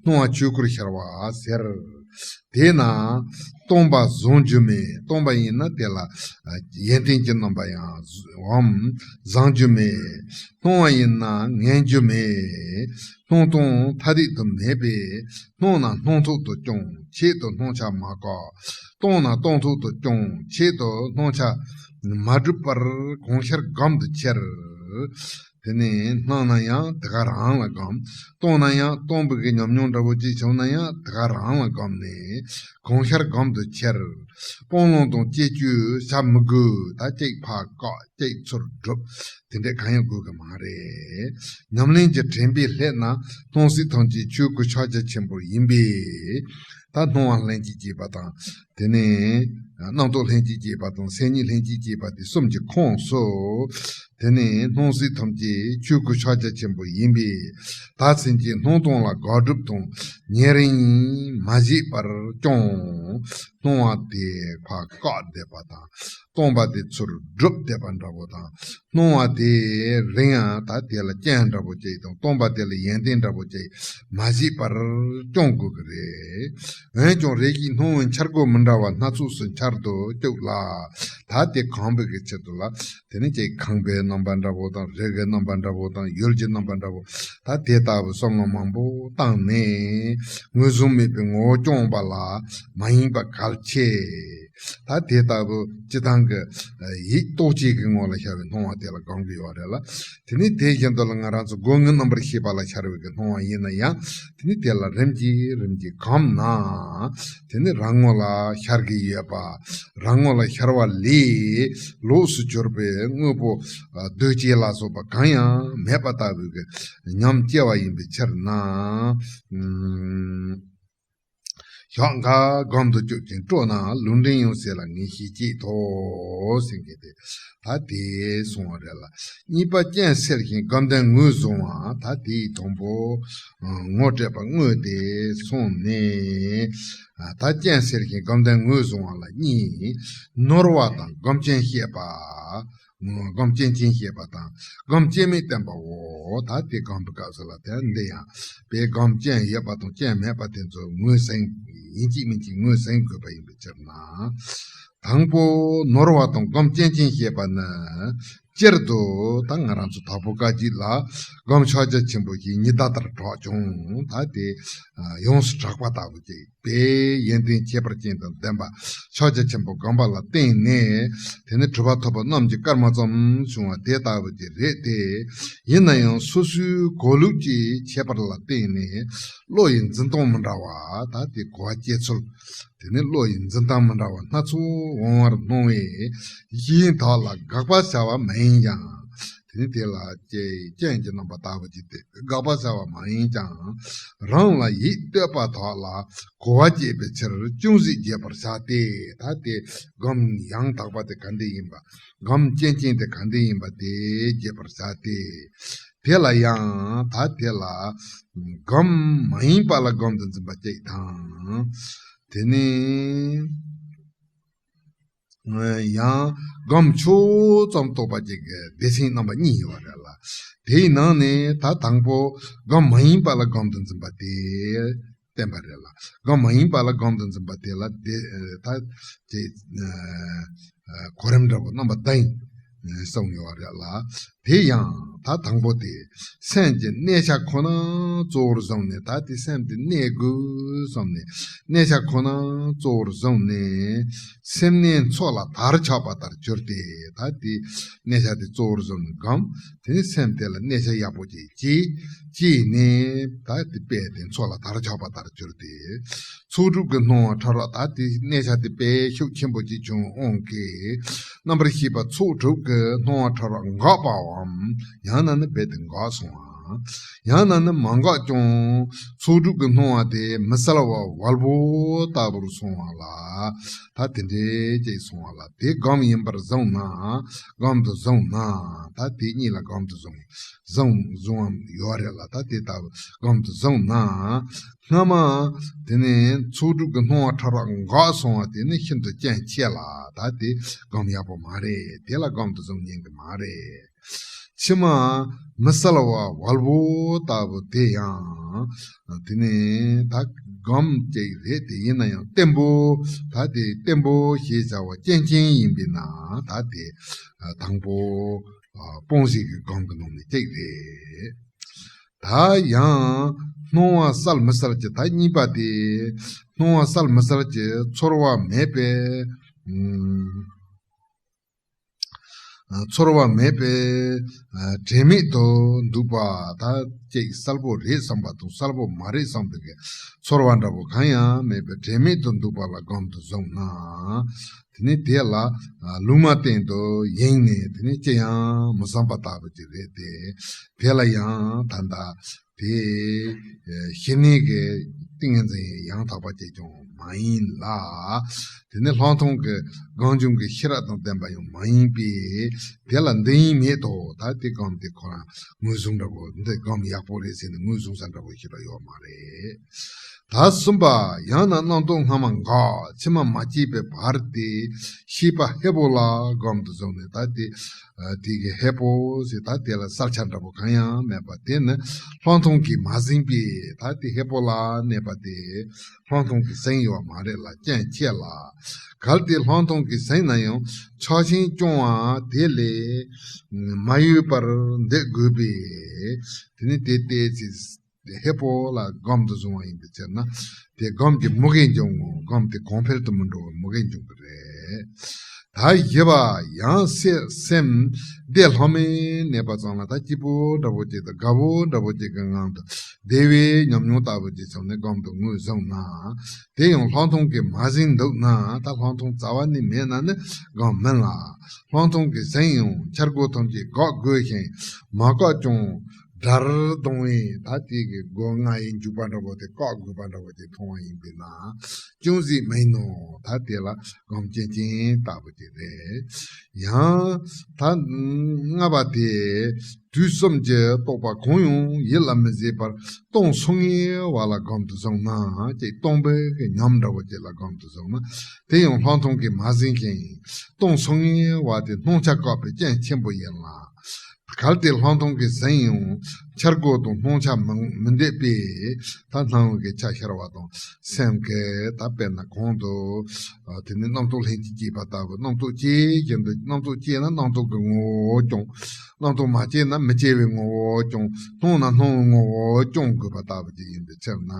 སྣང་བ་ཆོས་སྐུར་ཤར་བ་ཟེར། དེས་ན་སྟོང་པ་བཟང་རྒྱུ་མེད། སྟོང་པ་ཡིན་ན་དེ་ལ་ཡོན་ཏན་གྱི་རྣམ་པ་ཡང་བའམ་བཟང་རྒྱུ་མེད། སྣང་བ་ཡིན་ན་ངན་རྒྱུ་མེད། སྣང་སྟོང་ཐ་དད་དུ་མེད་པས། སྣང་ན་སྣང་ཐོག་ཏུ་སྐྱོང་། ཆེད་དུ་སྣང་ཆ་མ་བཀག་སྟོང་ན་སྟོང་ཐོག་ཏུ་སྐྱོང་། ཆེད་དུ་སྣང་ཆ་མ་གྲུབ་པར་གང་ཤར་སྒོམ་དུ་ཁྱེར། དེ་ནས་སྣང་ན་ཡང་དེ་ག་རང་ལ་སྒོམ། སྟོང་ན་ཡང་སྟོང་པའི་གི་ཉམས་མྱོང་འདྲ་པོ་ཅིག་བྱུང་ན་ཡང་དེ་ག་རང་ལ་སྒོམ་ནས་གང་ཤར་སྒོམ་དུ་ཁྱེར། སྤང་བླང་དང་བཅས་བཅོས་བྱ་མི་དགོས། ད་གཅིག་ཕར་བཀག་གཅིག་ཚུར་སྒྲུབ། དེ་འདྲས་གང་ཡང་དགོས་གི་མ་རེད། ཉམས་ལེན་གྱི་དྲན་པའི་ལྷད་ན་སྣང་སྲིད་ཐམས་ཅད་ཆོས་སྐུ་ཕྱག་རྒྱ་ཆེན་པོ་ཡིན་པས། ད་སྣང་བ་ལྷན་ཅིག་སྐྱེས་པ་དང་། དེ་ནས་རྣམ་རྟོག་ལྷན་ཅིག་སྐྱེས་པ་དང་སེམས་ཉིད་ལྷན་ཅིག་སྐྱེས་པ་དེ་གསུམ་གྱི་ཁོངས་སུ། དེ་ནས་སྣང་སྲིད་ཐམས་ཅད་ཆོས་སྐུ་ཕྱག་རྒྱ་ཆེན་པོ་ཡིན་པས། ད་སེམས་ཀྱི་སྣང་སྟོང་ལ་དགག་སྒྲུབ་དང་ཉེ་རིང་མ་བྱས་པར་ཀྱང་སྣང་བ་དེ་ཕར་བཀག་བསྡད་པ་དང་སྟོང་པ་དེ་ཚུར་སྒྲུབ་བསྡད་པ་འདྲ་པོ་དང་། སྣང་བ་དེ་རིང་ཡང་ད་དེ་ལ་རྐྱེན་འདྲ་པོ་ཅིག་དང་སྟོང་པ་དེ་ལ་ཡོན་ཏན་འདྲ་པོ་ཅིག་མ་བྱས་པར་སྐྱོང་དགོས་ཀྱི་རེད། འོན་ཀྱང་རེ་ཞིག་སྣང་བའི་འཆར་སྒོ་མི་འདྲ་བ་སྣ་ཚོགས་སུ་འཆར་དུ་བཅུག་ལ། ད་དེ་གང་པའི་གི་ཆེད་དུ་ལ། དེ་ནི་ཅིག་ཁང་པའི་རྣམ་པ་འདྲ་པོ་དང་རི་གི་རྣམ་པ་འདྲ་པོ་དང་ཡུལ་གྱི་རྣམ་པ་འདྲ་པོ། ད་དེ་ལྟ་བུ་བསམ་བློ་མང་པོ་བཏང་ནས་ངོས་བཟུང་མེད་པའི་ངོ་བོ་སྐྱོང་བ་ལ་མ་ཡེངས་པ་གལ་ཆེ། ད་དེ་ལྟ་བུ་སྤྱི་བཏང་གི་ཡིད་རྟོག་བཅས་ཀྱི་ངོ་ལ་ཤར་བའི་སྣང་བ་དེ་ལ་སྒོམ་གྱི་ཡོད་རེད་ལ། དེ་ནི་དེ་བཞིན་དུ་ལ་ང་རང་ཚོ་སྒོ་ལྔའི་རྣམ་པར་ཤེས་པ་ལ་ཤར་བའི་གི་སྣང་བ་ཡིན་ན་ཡང་དེ་ནི་དེ་ལ་རིམ་གྱིས་རིམ་གྱིས་གོམས་ན། དེ་ནི་རང་ངོ་ལ་ཤར་གྱི་ཡོད་པ། རང་ངོ་ལ་ཤར་བ་ལས་ལོགས་སུ་གྱུར་པའི་དངོས་པོ་གདོས་བཅས་ལ་སོགས་པ་གང་ཡང་མེད་པ་ལྟ་བུའི་གི་ཉམས་སྐྱེ་བ་ཡིན་པའི་ཕྱིར་ན། ཞོག་འགའ་སྒོམ་དུ་བཅུག་ཅིང་སྤྲོ་ན་ལུས་འབྲེལ་ཡང་ཟེར་ལ་ངེས་ཤེས་སྐྱེད་དོ་ཟེར་མཁན་དེ་ད་དེ་གསུང་བ་རེད་ལ། གཉིས་པ་རྐྱེན་སེལ་ཞིང་སྒོམ་དོན་ངོས་བཟུང་བ་ད་དེའི་དང་པོ། ངོ་སྤྲད་པ་དངོས་དེ་སོང་ནས། ད་རྐྱེན་སེལ་ཞིང་སྒོམ་དོན་ངོས་བཟུང་བ་ལ་གཉིས། ནོར་བ་དང་སྒོམ་རྐྱེན་བཤད་པ། སྒོམ་རྐྱེན་ཅན་བཤད་པ་དང་སྒོམ་རྐྱེན་མེད་བསྟན་པའོ། ད་དེ་སྒོམ་པའི་སྐབས་སུ་ལ་དེ་འདི་ཡང་དཔེ་སྒོམ་རྐྱེན་ཡོད་པ་དང་རྐྱེན་མེད་པ་དེ་ཚོ་ངོས་ཟིན་ཡིན་གཅིག་མིན་གཅིག་ངོས་ཟིན་དགོས་པ་ཡིན་པའི་ཕྱིར་ན། དང་པོ་ནོར་བ་དང་སྒོམ་རྐྱེན་ཅན་བཤད་པ་ནི། སྤྱིར་དུ་ད་ང་རང་ཚོ་དྭགས་པོ་བཀའ་བརྒྱུད་ལ་སྒོམ་ཕྱག་རྒྱ་ཆེན་པོ་ཞེས་ཉི་ཟླ་ལྟར་གྲགས་ཀྱང་ད་དེ་ཡོངས་སུ་གྲགས་པ་ལྟ་བུ་ཅིག་དཔེ་ཡོན་ཏན་ཁྱད་པར་ཅན་དང་ལྡན་པ་ཕྱག་རྒྱ་ཆེན་པོ་སྒོམ་པ་ལ་བརྟེན་ནས་དེ་ནི་གྲུབ་པ་ཐོབ་པ་རྣམས་ཀྱི་སྐར་མ་ཙམ་བྱུང་བ་དེ་ལྟ་བུ་ཅིག་རེད་དེ། ཡིན་ན་ཡང་སོ་སོའི་གོ་ལུགས་ཀྱི་ཁྱད་པར་ལ་བརྟེན་ནས་བློ་ཡི་འཛིན་སྟངས་མི་འདྲ་བ་ད་དེ་གོ་བ་སྐྱེ་ཚུལ། དེ་ནི་བློ་ཡི་འཛིན་སྟངས་མི་འདྲ་བ་སྣ་ཚོགས་འོང་བར་སྣང་བས་གཞན་དག་ལ་དགག་པ་བྱ་བ་མ་ཡིན་ཀྱང་། དེ་ནི་དེ་ལ་སྐྱེ་རྐྱེན་གྱི་རྣམ་པ་ལྟ་བུ་ཅིག་སྟེ་དགག་པ་བྱ་བ་མ་ཡིན་ཀྱང་། རང་ལ་ཡིད་གཏོད་པ་དག་ལ་གོ་བ་སྐྱེད་པའི་ཕྱིར་ཅུང་ཟད་རྒྱས་པར་བྱ་སྟེ། ད་དེ་སྒོམ་ཡང་དག་པ་དེ་ག་འདྲ་ཡིན་པ། སྒོམ་རྐྱེན་ཅན་དེ་ག་འདྲ་ཡིན་པ་དེ་རྒྱས་པར་བྱ་སྟེ། དེ་ལ་ཡང་ད་དེ་ལ་སྒོམ་མ་ཡིན་པ་ལ་སྒོམ་དུ་འཛིན་པ་གཅིག་དང་། དེ་ནས་ཡང་སྒོམ་ཆོས་ཙམ་རྟོགས་པ་གཅིག་གི་སྡེ་ཚན་རྣམ་པ་གཉིས་ཡོད་རེད་ལ། དེའི་ནང་ནས་ད་དང་པོ་སྒོམ་མ་ཡིན་པ་ལ་སྒོམ་དུ་འཛིན་པ་དེ་བསྟན་པ་རེད་ལ། སྒོམ་མ་ཡིན་པ་ལ་སྒོམ་དུ་འཛིན་པ་དེ་ལ་དེ་ད་ཅེས་གོ་རིམ་འདྲ་པོ་རྣམ་པ་བདུན་གསུངས་ཡོད་རེད་ལ། དེ་ཡང་ད་དང་པོ་དེ་སེམས་ཀྱི་གནས་ཆ་ཁོ་ན་གཙོ་བོར་བཟུང་ནས་ད་དེ་སེམས་དེ་གནས་དགོས་བསམ་ནས་གནས་ཆ་ཁོ་ན་གཙོ་བོར་བཟུང་ནས་སེམས་གནས་མཚོ་ལ་དར་ཆགས་པ་ལྟར་གྱུར་ཏེ། ད་དེ་གནས་ཆ་དེ་གཙོ་བོར་བཟུང་ནས་སྒོམ། དེ་ནས་སེམས་དེ་ལ་གནས་ཆ་ཡག་པོ་ཅིག་སྐྱེས། སྐྱེས་ནས་ད་དེ་དཔེ་དེ་མཚོ་ལ་དར་ཆགས་པ་ལྟར་གྱུར་ཏེ། ཚོགས་དྲུག་གི་སྣང་བ་ཕྲ་རགས་ད་དེ་གནས་ཆ་དེ་དཔེ་ཤུགས་ཆེན་པོ་ཅིག་བྱུང་འོང་གི། རྣམ་པར་ཤེས་པ་ཚོགས་དྲུག་གི་སྣང་བ་ཕྲ་རགས་འགགས་པའམ་ཡང་ན་ནི་རྦད་དེ་འགགས་སོང་བ། ཡང་ན་ནི་མ་འགགས་ཀྱང་ཚོགས་དྲུག་གི་སྣང་བ་དེ་མི་གསལ་བ་ཝལ་པོ་ལྟ་བུར་སོང་བ་ལ། ད་དེ་འདྲའི་ཅིག་སོང་བ་ལ་དེ་སྒོམ་ཡིན་པར་བཟུང་ན། སྒོམ་དུ་བཟུང་ན། ད་དེ་གཉིས་ལ་སྒོམ་དུ་བཟུང་། བཟུང་བཟུང་བའམ་ཡོད་རེད་ལ། ད་དེ་ལྟ་བུ་སྒོམ་དུ་བཟུང་ན། སྔ་མ་དེ་ནི་ཚོགས་དྲུག་གི་སྣང་བ་ཕྲ་རགས་འགགས་སོང་བ་དེ་ནི་ཤིན་ཏུ་རྐྱེན་ཆེ་ལ། ད་དེ་སྒོམ་ཡག་པོ་མ་རེད། དེ་ལ་སྒོམ་དུ་བཟུང་ཉན་གི་མ་རེད། ཕྱི་མ་མི་གསལ་བ་ཝལ་པོ་ལྟ་བུ་དེ་ཡང་དེ་ནི་ད་སྒོམ་ཅིག་རེད་དེ། ཡིན་ན་ཡང་བརྟན་པོ་ད་དེ་བརྟན་པོ་ཞེས་བྱ་བ་རྐྱེན་ཅན་ཡིན་པས་ན་ད་དེ་དང་པོ། སྤོང་བྱེད་ཀྱི་སྒོམ་གྱི་ནང་ནས་གཅིག་རེད། ད་ཡང་སྣང་བ་གསལ་མི་གསལ་གྱི་ད་གཉིས་པ་དེ། སྣང་བ་གསལ་མི་གསལ་གྱི་ཚོར་བ་མེད་པས། ཨུམ། ཚོར་བ་མེད་པའི་དྲན་མེད་དུ་འདུག་པ། ད་ཅིག་གསལ་པོ་རེད་བསམ་པ་དང་གསལ་པོ་མ་རེད་བསམ་པའི་ཚོར་བ་འདྲ་པོ་གང་ཡང་མེད་པའི་དྲན་མེད་དུ་འདུག་པ་ལ་སྒོམ་དུ་བཟུང་ན། དེ་ནི་དེ་ལ་ལུང་མ་བསྟན་དུ་ཡེངས་ནས་དེ་ནི་ཅི་ཡང་མི་བསམ་པ་ལྟ་བུ་ཅིག་རེད་དེ། དེ་ལ་ཡང་ད་ལྟ་དེ་ཞི་གནས་ཀྱི་ཏིང་ངེ་འཛིན་ཡང་དག་པ་ཅིག་ཀྱང་མ་ཡིན་ལ། དེ་ནི་ལྷག་མཐོང་གི་སྒོམ་བྱུང་གི་ཤེས་རབ་དང་ལྡན་པ་ཡང་མ་ཡིན་པས། དེ་ལ་འདི་ཡིན་མེད་དོ། ད་དེ་སྒོམ་དེ་ཁོ་རང་ངོས་བཟུང་འདྲ་པོ་འདི་སྒོམ་ཡག་པོ་རེད་ཟེར་ནས་ངོས་བཟུང་ས་འདྲ་པོ་ཞིག་ལ་ཡོད་མ་རེད། ད་གསུམ་པ། ཡང་ན་རྣམ་རྟོག་སྔ་མ་འགག་ཕྱི་མ་མ་སྐྱེས་པའི་བར་དེ་ཤེས་པ་ཧས་པོ་ལ་སྒོམ་དུ་བཟུང་ནས། ད་དེ་དེ་གི་ཧས་པོ་ཟེར་ད་དེ་ལ་གསལ་ཆ་འདྲ་པོ་གང་ཡང་མེད་པ་དེ་ནི་ལྷག་མཐོང་གིས་མ་ཟིན་པས། ད་དེ་ཧས་པོ་ལ་གནས་པ་དེ་ལྷག་མཐོང་གིས་ཟིན་ཡོད་མ་རེད་ལ་རྐྱེན་ཆེ་ལ། གལ་ཏེ་ལྷག་མཐོང་གིས་ཟིན་ན་ཡང་ཆགས་ཞེན་སྐྱོང་བ་དེ་ལས་མ་གཡོས་པར་འདོད་དགོས་པས། དེ་ནི་དེ་ལྟའི་ཚེ། དེ་ཧས་པོ་ལ་སྒོམ་དུ་བཟུང་བ་ཡིན་པའི་ཕྱིར་ན། དེ་སྒོམ་གྱི་མུ་གེ་འབྱུང་ངོ་སྒོམ་དེ་གོང་འཕེལ་དུ་མི་འགྲོ་བར་མུ་གེ་འབྱུང་གི་རེད། ད་བཞི་པ། ཡང་སེམས་སེམས་བདེ་ལྷོད་མེད་གནས་པ་ཙམ་ལ། ད་སྐྱིད་པོ་འདྲ་པོ་ཅིག་དང་དགའ་བོ་འདྲ་པོ་ཅིག་གི་ངང་དུ་བདེ་བའི་ཉམས་མྱོང་ལྟ་བུ་ཅིག་བྱུང་ནས་སྒོམ་དུ་ངོས་བཟུང་ན། དེ་ཡང་ལྷག་མཐོང་གིས་མ་ཟིན་འདུག་ན། ད་ལྷག་མཐོང་རྩ་བ་ནས་མེད་ན་ནི་སྒོམ་མིན་ལ། ལྷག་མཐོང་གིས་ཟིན་ཡང་འཆར་སྒོ་ཐམས་ཅད་འགག་དགོས་ཤིང་མ་བཀག་ཀྱང་། དགྲར་ལྡང་བས། ད་དེ་གི་སྒོ་ལྔ་ཡི་འཇུག་པ་འདྲ་པོ་དེ་བཀག་དགོས་པ་འདྲ་པོ་དེ་མཐོང་བ་ཡིན་པས་ན། ཅུང་ཟད་མིན་ནོ། ད་དེ་ལ་སྒོམ་རྐྱེན་ཅན་ལྟ་བུ་དེ་རེད། ཡང་ད་ལྔ་པ་དེ། དུས་གསུམ་གྱི་རྟོག་པ་གང་ཡང་ཡིད་ལ་མི་བྱེད་པར་སྟོང་སོ་ལྔའི་བར་ལ་སྒོམ་དུ་བཟུང་ན། ཅེས་སྟོང་པའི་གི་ཉམས་འདྲ་པོ་ཅིག་ལ་སྒོམ་དུ་བཟུང་ན། དེ་ཡང་ལྷག་མཐོང་གིས་མ་ཟིན་ཞིང་། སྟོང་སོ་ལྔའི་བར་དེ་སྣང་ཆ་བཀག་པའི་རྐྱེན་ཆེན་པོ་ཡིན་ལ། གལ་ཏེ་ལྷག་མཐོང་གིས་ཟིན་ཡང་འཆར་སྒོ་དང་སྣང་ཆ་མི་མི་འདོད་པས། ད་སྣང་བའི་ཆ་ཤར་བ་དང་སེམས་ཀྱི་ད་དཔེར་ན་གོང་དུ་དེ་ནི་རྣམ་རྟོག་ལྷན་ཅིག་སྐྱེས་པ་ལྟ་བུ། རྣམ་རྟོག་སྐྱེ་བཞིན་དུ་རྣམ་རྟོག་སྐྱེས་ན་རྣམ་རྟོག་གི་ངོ་བོ་སྐྱོང་། རྣམ་རྟོག་མ་སྐྱེས་ན་མི་སྐྱེ་བའི་ངོ་བོ་སྐྱོང་། སྣང་ན་སྣང་བའི་ངོ་བོ་སྐྱོང་དགོས་པ་ལྟ་བུ་ཅིག་ཡིན་པའི་ཕྱིར་ན།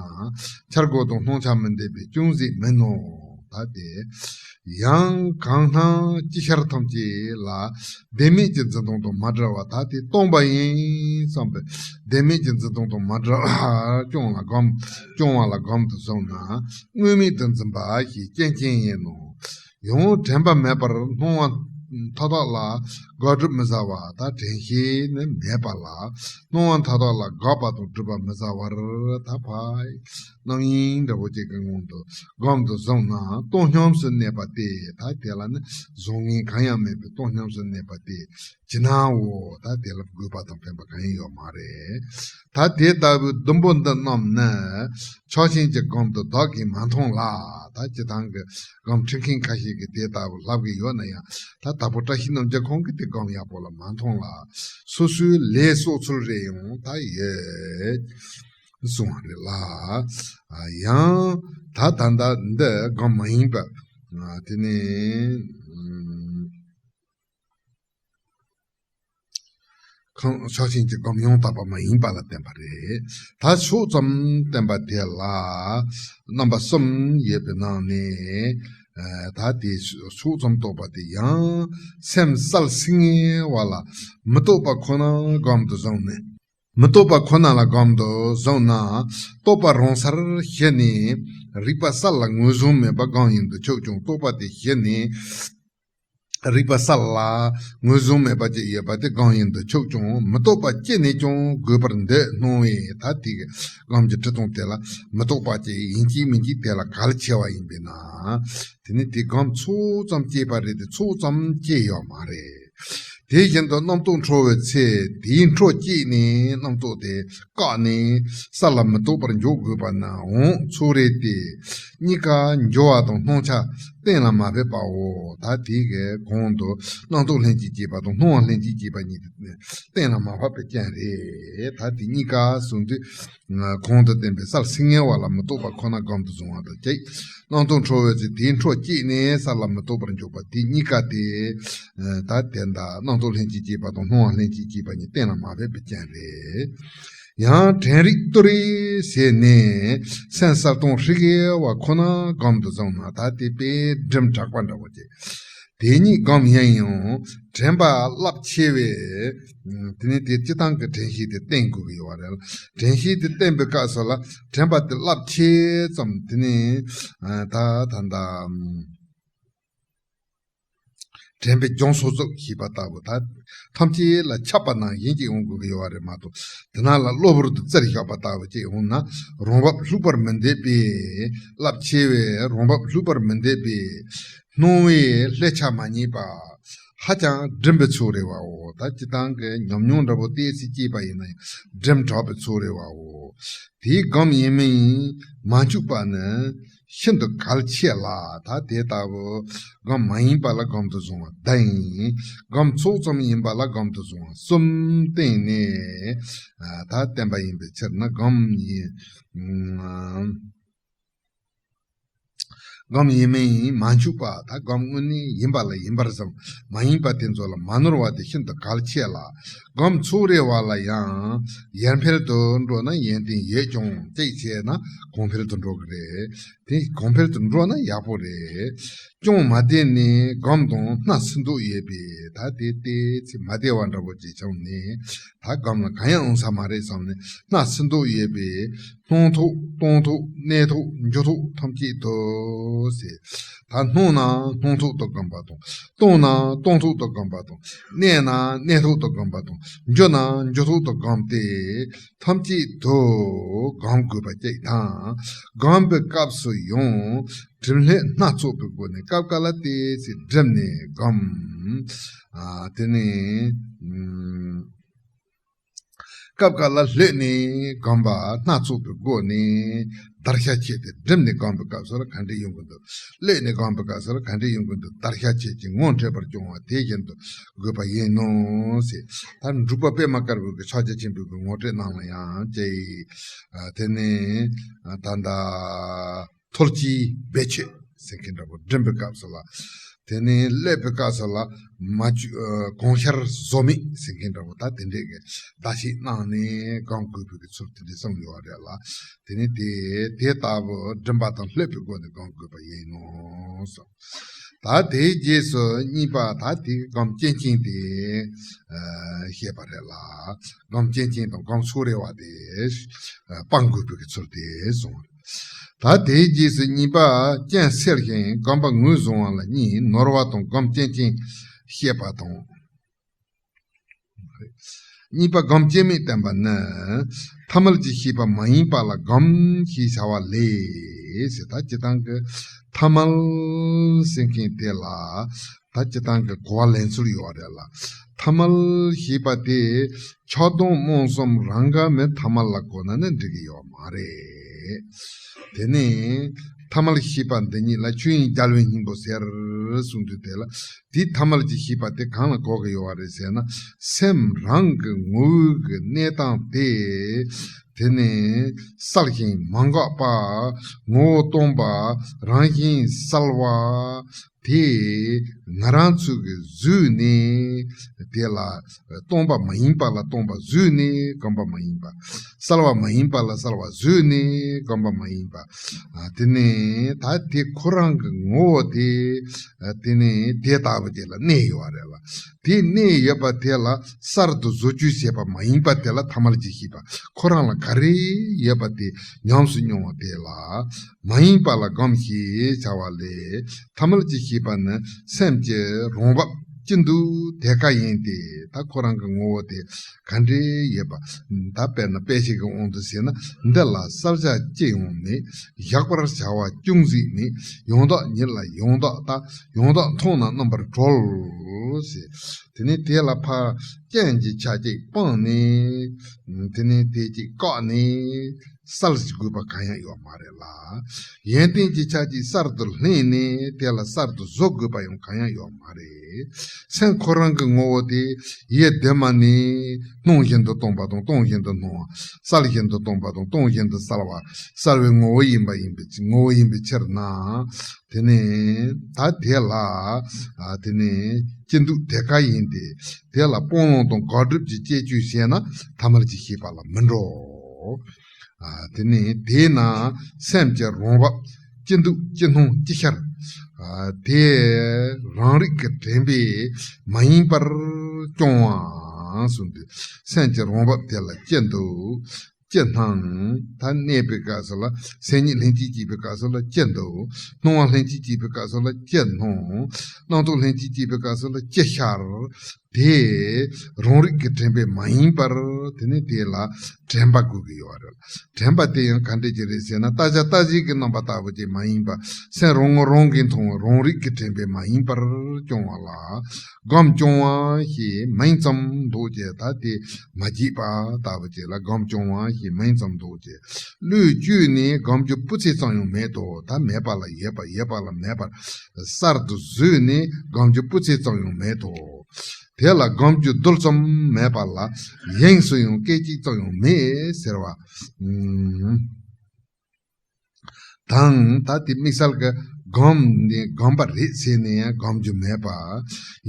འཆར་སྒོ་དང་སྣང་ཆ་མི་འདོད་པས་ཅུང་ཟད་མིན་ནོ། ད་དེ། ཡང་གང་སྣང་ཅི་ཤར་ཐམས་ཅད་ལ་བདེན་མེད་ཀྱི་འཛིན་སྟངས་དང་མ་བྲལ་བ། ད་དེ་སྟོང་པ་ཡིན་བསམ་པའི་བདེན་མེད་ཀྱི་འཛིན་སྟངས་དང་མ་བྲལ་བར་སྐྱོང་ལ་སྒོམ། སྐྱོང་བ་ལ་སྒོམ་དུ་བཟུང་ན། དངོས་མེད་དུ་འཛིན་པ་ཞེས་རྐྱེན་ཅན་ཡིན་ནོ། ཡང་དྲན་པ་མེད་པར་སྣང་བ་མཐའ་དག་ལ་དགག་སྒྲུབ་མི་བྱ་བ། ད་དྲན་ཤེས་ནི་མེད་པ་ལ་སྣང་བ་མཐའ་དག་ལ་དགག་པ་དང་སྒྲུབ་པ་མི་བྱ་བར། ད་ཕ། རྣམ་གཡེང་འདྲ་པོ་ཅིག་གི་ངང་དུ་སྒོམ་དུ་བཟུང་ན། སྟོང་སྙོམས་སུ་གནས་པ་སྟེ། ད་དེ་ལ་ནི་བཟང་ངན་གང་ཡང་མེད་པའི་སྟོང་སྙོམས་སུ་གནས་པ་སྟེ་ཇི་སྣང་བའོ། ད་དེ་ལ་དགོས་པ་དང་ཕན་པ་གང་ཡང་ཡོད་མ་རེད། ད་དེ་ལྟ་བུའི་བདུན་པོ་འདི་རྣམས་ནི་ཕྱོགས་ཞེན་གྱི་སྒོམ་དུ་བདག་གིས་མ་མཐོང་ལ། ད་སྤྱིར་བཏང་གི་སྒོམ་ཁྲིད་མཁན་ཁ་ཤས་ཀྱིས་དེ་ལྟ་བུ་ལབ་ཀྱི་ཡོད་ན་ཡང་། ད་དྭགས་པོ་བཀྲ་ཤིས་རྣམ་རྒྱལ་ཁོང་གིས་དེ་སྒོམ་ཡག་པོ་ལ་མ་མཐོང་ལ། སོ་སོའི་ལས་གསོག་ཚུལ་རེ་ཡང་ད་ཡོད། གསུང་བ་རེད་ལ། ཡང་ད་ད་ལྟ་འདི་སྒོམ་མ་ཡིན་པ། དེ་ནས་ཁོང་ཕྱོགས་ཞེན་གྱི་སྒོམ་ཡང་དག་པ་མ་ཡིན་པ་ལ་བསྟན་པ་རེད། ད་ཕྱོགས་ཙམ་བསྟན་པ་དེ་ལ་རྣམ་པ་གསུམ་ཡོད་པའི་ནང་ནས། ད་དེ་ཕྱོགས་ཙམ་རྟོགས་པ་དེ་ཡང་སེམས་གསལ་སིང་ངེ་བ་ལ་མི་རྟོག་པ་ཁོ་ན་སྒོམ་དུ་བཟུང་ནས། མི་རྟོག་པ་ཁོ་ན་ལ་སྒོམ་དུ་བཟུང་ན། རྟོག་པ་རང་སར་ཞི་ནས་རིག་པ་གསལ་ལ་ངོས་བཟུང་མེད་པ་སྒོམ་ཡིན་དུ་ཆུག་ཀྱང་། རྟོག་པ་དེ་ཞི་ནས་རིག་པ་གསལ་ལ་ངོས་བཟུང་མེད་པ་ཅིག་ཡོད་པ་དེ་སྒོམ་ཡིན་དུ་ཆུག་ཀྱང་། མི་རྟོག་པ་ཅི་ནས་ཀྱང་དགོས་པར་འདོད་སྣང་བས། ད་དེ་གི་སྒོམ་གྱི་ཁྲིད་སྟངས་དེ་ལ་མི་རྟོག་པ་ཅིག་ཡིན་གཅིག་མིན་གཅིག་དེ་ལ་གལ་ཆེ་བ་ཡིན་པས་ན། དེ་ནི་དེ་སྒོམ་ཚོགས་ཙམ་སྐྱེས་པ་རེད་དེ་ཚོགས་ཙམ་སྐྱེས་ཡོད་མ་རེད། དེ་བཞིན་དུ་རྣམ་རྟོག་འཕྲོ་བའི་ཚེ། དེའི་འཕྲོ་བསྐྱེད་ནས་རྣམ་རྟོག་དེ་བཀག་ནས་གསལ་ལ་མི་རྟོག་པར་འཇོག་དགོས་པ་ནའང་ཚོགས་རེད་དེ། གཉིས་ཀ་འགྱུ་བ་དང་སྣང་ཆ་གཏན་ལ་མ་ཕེབས་པའོ། ད་དེ་གའི་གོང་དུ་རྣམ་རྟོག་ལྷན་ཅིག་སྐྱེས་པ་དང་སྣང་བ་ལྷན་ཅིག་སྐྱེས་པ་གཉིས་དེ་གཏན་ལ་མ་ཕབ་པའི་རྐྱེན་རེད། ད་དེ་གཉིས་ཀ་གསུངས་དུས། གོང་དུ་བསྟན་པའི་གསལ་སིང་ངེ་བ་ལ་མི་རྟོག་པ་ཁོ་ན་སྒོམ་དུ་བཟུང་བ་དང་གཅིག་རྣམ་རྟོག་འཕྲོ་བའི་ཚེ་དེའི་འཕྲོ་བསྐྱེད་ནས་གསལ་ལ་མི་རྟོག་པར་འཇོག་པ་དེ་གཉིས་ཀ་དེ། ད་དེ་འདྲ་རྣམ་རྟོག་ལྷན་ཅིག་སྐྱེས་པ་དང་སྣང་བ་ལྷན་ཅིག་སྐྱེས་པ་གཉིས་གཏན་ལ་མ་ཕེབས་པའི་རྐྱེན་རེད། ཡང་དྲན་རིག་ཏུ་རེ་ཟེར་ནས་སེམས་གསལ་སྟོང་ཧྲིག་གེ་བ་ཁོ་ན་སྒོམ་དུ་བཟུང་ན། ད་དེ་དཔེ་སྒྲིམ་དྲགས་པ་འདྲ་བོ་ཅིག་དེ་ཉིད་སྒོམ་ཡིན་ཡང་དྲན་པ་རླབས་ཆེ་བས། དེ་ནི་དེ་སྤྱིར་བཏང་གི་དྲན་ཤེས་དེ་བསྟེན་དགོས་ཀྱི་ཡོད་རེད། དྲན་ཤེས་དེ་བསྟེན་པའི་སྐབས་སུ་ལ་དྲན་པ་དེ་རླབས་ཆེ་ཙམ། དེ་ནི་ད་ད་ད། དྲན་པའི་སྦྱོང་སོགས་སོགས་ཞེས་པ་ལྟ་བུ་ད་ཐམས་ཅད་ལ་ཁྱབ་པ་ནང་བཞིན་གྱི་ཡོང་དགོས་ཀྱི་ཡོད་རེད་མ་གཏོགས། དེ་ནང་ལ་གློ་བུར་དུ་བཙིར་བཞག་པ་ལྟ་བུ་ཅིག་ཡོང་ན། རང་བབས་ལྷུག་པར་མི་འདེབས་པས། རླབས་ཆེ་བས་རང་བབས་ལྷུག་པར་མི་འདེབས་པས། སྣང་བས་ལྷད་ཆགས་མ་རྙེད་པ། ཧ་ཅང་སྒྲིམ་པའི་ཚུལ་རེད་བའོ། ད་སྤྱིར་བཏང་གི་ཉམས་མྱོང་འདྲ་པོ་ཏོག་ཙམ་སྐྱེས་པ་ཡིན་ན་ཡང་སྒྲིམ་དྲགས་པའི་ཚུལ་རེད་བའོ། དེའི་སྒོམ་ཡིན་མིན་མ་འཆུགས་པ་ནི་ཤིན་ཏུ་གལ་ཆེ་ལ། ད་དེ་ལྟ་བུ་སྒོམ་མ་ཡིན་པ་ལ་སྒོམ་དུ་བཟུང་བ་བདུན། སྒོམ་ཚོགས་ཙམ་ཡིན་པ་ལ་སྒོམ་དུ་བཟུང་བ་གསུམ་བསྟན་ནས། ད་བསྟན་པ་ཡིན་པའི་ཕྱིར་ན་སྒོམ་ཡིན། སྒོམ་ཡིན་མིན་མ་འཆུགས་པ། ད་སྒོམ་དངོས་གནས་ཡིན་པ་ལ་ཡིན་པར་བསམ། མ་ཡིན་པ་དེ་ཚོ་ལ་མ་ནོར་བ་དེ་ཤིན་ཏུ་གལ་ཆེ་ལ། སྒོམ་ཚོགས་རེ་བ་ལ་ཡང་ཡར་འཕེལ་དུ་འགྲོ་ན་ཡོན་ཏན་ཡོད་ཀྱང་གཅིག་བྱས་ན་གོང་འཕེལ་དུ་འགྲོ་གི་རེད། དེ་གོང་འཕེལ་དུ་འགྲོ་ན་ཡག་པོ་རེད། ཅུང་མ་བདེ་ནས་སྒོམ་དང་སྣ་སུན་འདུག་ཡོད་པས། ད་དེ་ཏོག་ཙམ་མ་བདེ་བ་འདྲ་པོ་ཅིག་བྱུང་ནས། ད་སྒོམ་ལ་གང་ཡང་འོང་ས་མ་རེད་བསམ་ནས་སྣ་སུན་འདུག་ཡོད་པས། སྣང་ཐོག་གཏོང་ཐོག་གནས་ཐོག་འགྱུ་ཐོག་ཐམས་ཅད་དུ་ཟེར། ད་སྣང་ན་སྣང་ཐོག་ཏུ་སྒོམ་པ་དང་། གཏོང་ན་གཏོང་ཐོག་ཏུ་སྒོམ་པ་དང་། གནས་ན་གནས་ཐོག་ཏུ་སྒོམ་པ་དང་། འགྱུ་ན་འགྱུ་ཐོག་ཏུ་སྒོམ་སྟེ། ཐམས་ཅད་དུ་སྒོམ་དགོས་པ་གཅིག་དང་། སྒོམ་པའི་སྐབས་སུ་ཡང་སྒྲིམ་ལྷོད་སྣ་ཚོགས་པའི་སྒོ་ནས་སྐབས་འགའ་ལ་ཏོག་ཙམ་སྒྲིམ་ནས་སྒོམ། ཨ། དེ་ནས། ཨུམ། སྐབས་འགའ་ལ་ལྷོད་ནས་སྒོམ་པ་སྣ་ཚོགས་པའི་སྒོ་ནས་བརྡར་ཤ་ཆད་དེ་སྒྲིམ་ནས་སྒོམ་པའི་སྐབས་སུ་ལ་ག་འདྲ་ཡོང་གི་འདུག་ལྷོད་ནས་སྒོམ་པའི་སྐབས་སུ་ལ་ག་འདྲ་ཡོང་གི་འདུག་བརྡར་ཤ་ཆད་ཀྱི་ངོ་འཕྲོད་པར་སྐྱོང་བ་དེ་བཞིན་དུ་དགོས་པ་ཡིན་ནོ་ཟེར། ད་འབྲུག་པ་པད་མ་དཀར་པོའི་གི་ཕྱག་རྒྱ་ཆེན་པོའི་གི་ངོ་སྤྲོད་ནང་ལ་ཡང་ཅེ། ཨ། དེ་ནས་ཨ། ད་ལྟ། ཐོལ་གྱིས་སྦས་ཆོད་ཟེར་མཁན་འདྲ་པོ་སྒྲིམ་པའི་སྐབས་སུ་ལ། དེ་ནས་ཀློད་པའི་སྐབས་སུ་ལ་མ་བཅོས། ཨ། གོང་ཤར་བཟོ་མེད་ཟེར་མཁན་འདྲ་པོ། ད་དེ་འདྲས་ཀྱི་བརྡར་ཤ་གནང་ནས་སྒོམ་དགོས་པའི་གི་ཚུལ་དེ་འདྲས་གསུངས་ཡོད་རེད་ལ། དེ་ནས་དེ་དེ་ལྟ་བུ་སྒྲིམ་པ་དང་ལྷོད་པའི་སྒོ་ནས་སྒོམ་དགོས་པ་ཡིན་ནོ་གསུངས། ད་དེའི་རྗེས་སུ་གཉིས་པ་ད་དེ་སྒོམ་རྐྱེན་ཅན་དེ། ཨ། བཤད་པ་རེད་ལ། སྒོམ་རྐྱེན་ཅན་དང་སྒོམ་ཚོགས་རེ་བ་དེ། ཨ། སྤང་དགོས་པའི་གི་ཚུལ་དེ་གསུངས། ད་དེའི་རྗེས་སུ་གཉིས་པ་རྐྱེན་སེལ་ཞིང་སྒོམ་པ་ངོས་བཟུང་བ་ལ་གཉིས། ནོར་བ་དང་སྒོམ་རྐྱེན་ཅན་བཤད་པ་དང་། གཉིས་པ་སྒོམ་རྐྱེན་མེད་བསྟན་པ་ནི། ཐ་མལ་གྱི་ཤེས་པ་མ་ཡིན་པ་ལ་སྒོམ་ཞེས་བྱ་བ་ལས་ཟེར། ད་སྤྱིར་བཏང་གི་ཐ་མལ་ཟེར་མཁན་དེ་ལ། ད་སྤྱིར་བཏང་གི་གོ་བ་ལེན་ཚུལ་ཡོད་རེད་ལ། ཐ་མལ་ཞེས་པ་དེ་ཆགས་སྡང་རྨོངས་གསུམ་རང་ག་མེད་ཐ་མལ་ལ་གོ་ན་ནི་འགྲིག་གི་ཡོད་མ་རེད། དེ་ནས་ཐ་མལ་ཞེས་པ་འདི་ཉིད་ལ་ཆོས་དབྱིངས་རྒྱལ་བའི་སྙིང་པོ་ཟེར་གསུངས་དུས་དེ་ལ། དེའི་ཐ་མལ་གྱི་ཤེས་པ་དེ་གང་ལ་གོ་གི་ཡོད་པ་རེད་ཟེར་ན། སེམས་རང་གི་ངོ་བོའི་གི་གནས་སྟངས་དེ། དེ་ནི་གསལ་ཞིང་མ་འགགས་པ། ངོ་བོ་སྟོང་པ། རང་བཞིན་གསལ་བ། དེ་ང་རང་ཚོའི་གི་བཟོས་ནས་དེ་ལ་སྟོང་པ་མ་ཡིན་པ་ལ་སྟོང་པ་བཟོས་ནས་སྒོམ་པ་མ་ཡིན་པ། གསལ་བ་མ་ཡིན་པ་ལ་གསལ་བ་བཟོས་ནས་སྒོམ་པ་མ་ཡིན་པ། ཨ། དེ་ནས་ད་དེ་ཁོ་རང་གི་ངོ་བོ་དེ། ཨ། དེ་ནས་དེ་ལྟ་བུ་དེ་ལ་གནས་ཡོད་རེད་ལ། དེ་གནས་ཡོད་པ་དེ་ལ་གསར་དུ་བཟོ་བཅོས་བྱས་པ་མ་ཡིན་པ་དེ་ལ་ཐ་མལ་གྱི་ཤེས་པ། ཁོ་རང་ལ་ག་རེ་ཡོད་པ་དེ་ཉམས་སུ་མྱོང་བ་དེ་ལ་མ་ཡིན་པ་ལ་སྒོམ་ཞེས་བྱ་བ་ལས། ཐ་མལ་གྱི་ཤེས་པ་ནི་སེམས་ཀྱི་རང་བབས་ཅི་འདུག་དེ་ཀ་ཡིན་ཏེ། ད་ཁོ་རང་གི་ངོ་བོ་དེ་ག་འདྲས་ཡོད་པ། ད་དཔེར་ན་དཔེ་ཞིག་གི་དབང་དུ་བྱས་ན། འདི་ལ་གསལ་བྱ་ཅི་ཡང་མེད། གཞག་པར་བྱ་བ་ཅུང་ཟད་མེད། ཡང་དག་ཉིད་ལ་ཡང་དག་ལྟ། ཡང་དག་མཐོང་ན་རྣམ་པར་གྲོལ་ཟེར། དེ་ནས་དེ་ལ་ཕར་རྐྱེན་གྱི་ཆ་གཅིག་སྤངས་ནས། དེ་ནས་དེ་གཅིག་བཀག་ནས་གསལ་དགོས་པ་གང་ཡང་ཡོད་མ་རེད་ལ། ཡོན་ཏན་གྱི་ཆ་གཅིག་གསར་དུ་ལྷུང་ནས་དེ་ལ་གསར་དུ་བཟོ་དགོས་པ་ཡང་གང་ཡང་ཡོད་མ་རེད། སེམས་ཁོ་རང་གི་ངོ་བོ་དེ་ཡུལ་གདོད་མ་ནས་སྣང་བཞིན་དུ་སྟོང་པ་དང་སྟོང་བཞིན་དུ་སྣང་བ། གསལ་བཞིན་དུ་སྟོང་པ་དང་སྟོང་བཞིན་དུ་གསལ་བ། གསལ་བའི་ངོ་བོ་ཡིན་པ་ཡིན་པའི་ངོ་བོ་ཡིན་པའི་ཕྱིར་ན། དེ་ནས་ད་དེ་ལ། ཨ། དེ་ནས་ཅི་འདུག་དེ་ཀ་ཡིན་ཏེ། དེ་ལ་སྤང་བླང་དང་དགག་སྒྲུབ་ཀྱི་དཔྱད་བརྗོད་བྱས་ན་ཐ་མལ་གྱི་ཤེས་པ་ལ་མི་འགྲོ། ཨ། དེ་ནས་དེས་ན་སེམས་ཀྱི་རང་བབས་ཅི་འདུག་ཅི་སྣང་ཅི་ཤར། ཨ། དེ་རང་རིག་གི་དྲན་པས་མ་ཡེངས་པར་སྐྱོང་བ་གསུངས་ཏེ། སེམས་ཀྱི་རང་བབས་དེ་ལ་ཅི་འདུག་ཅི་སྣང་། ད་གནས་པའི་སྐབས་སུ་ལ་སེམས་ཉིད་ལྷན་ཅིག་སྐྱེས་པའི་སྐབས་སུ་ལ་ཅི་འདུག་སྣང་བ་ལྷན་ཅིག་སྐྱེས་པའི་སྐབས་སུ་ལ་ཅི་སྣང་། རྣམ་རྟོག་ལྷན་ཅིག་སྐྱེས་པའི་སྐབས་སུ་ལ་ཅི་ཤར། དེ་རང་རིག་གི་དྲན་པས་མ་ཡེངས་པར། དེ་ནི་དེ་ལ་དྲན་པ་དགོས་ཀྱི་ཡོད་རེད། དྲན་པ་དེ་ཡང་ག་འདྲ་ཅིག་རེད་ཟེར་ན། ལྟ་བྱ་ལྟ་བྱེད་ཀྱི་རྣམ་པ་ལྟ་བུ་ཅིག་མ་ཡིན་པ། སེམས་རང་ངོ་རང་གིས་མཐོང་བའི་རང་རིག་གི་དྲན་པས་མ་ཡེངས་པར་སྐྱོང་བ་ལ། སྒོམ་སྐྱོང་བ་ཞེས་མིང་ཙམ་འདོགས་ཀྱི། ད་དེ་མ་བརྗེད་པ་ལྟ་བུ་ཅིག་ལ་སྒོམ་སྐྱོང་བ་ཞེས་མིང་ཙམ་འདོགས་ཀྱི། བློས་བཅོས་ནས་སྒོམ་རྒྱུ་སྤུ་ཚད་ཙམ་ཡང་མེད་དོ། ད་མེད་པ་ལ་ཡོད་པ། ཡོད་པ་ལ་མེད་པར་གསར་དུ་བཟོས་ནས་སྒོམ་རྒྱུ་སྤུ་ཚད་ཙམ་ཡང་མེད་དོ། དེ་ལ་སྒོམ་རྒྱུ་རྡུལ་ཙམ་མེད་པ་ལ། ཡེངས་སུ་ཡང་སྐད་ཅིག་ཙམ་ཡང་མེད་ཟེར་བ། ཨུམ། དང་། ད་དེ་དམིགས་བསལ་གྱི་སྒོམ་ནི་སྒོམ་པ་རེད་ཟེར་ནས་ཡང་སྒོམ་རྒྱུ་མེད་པ།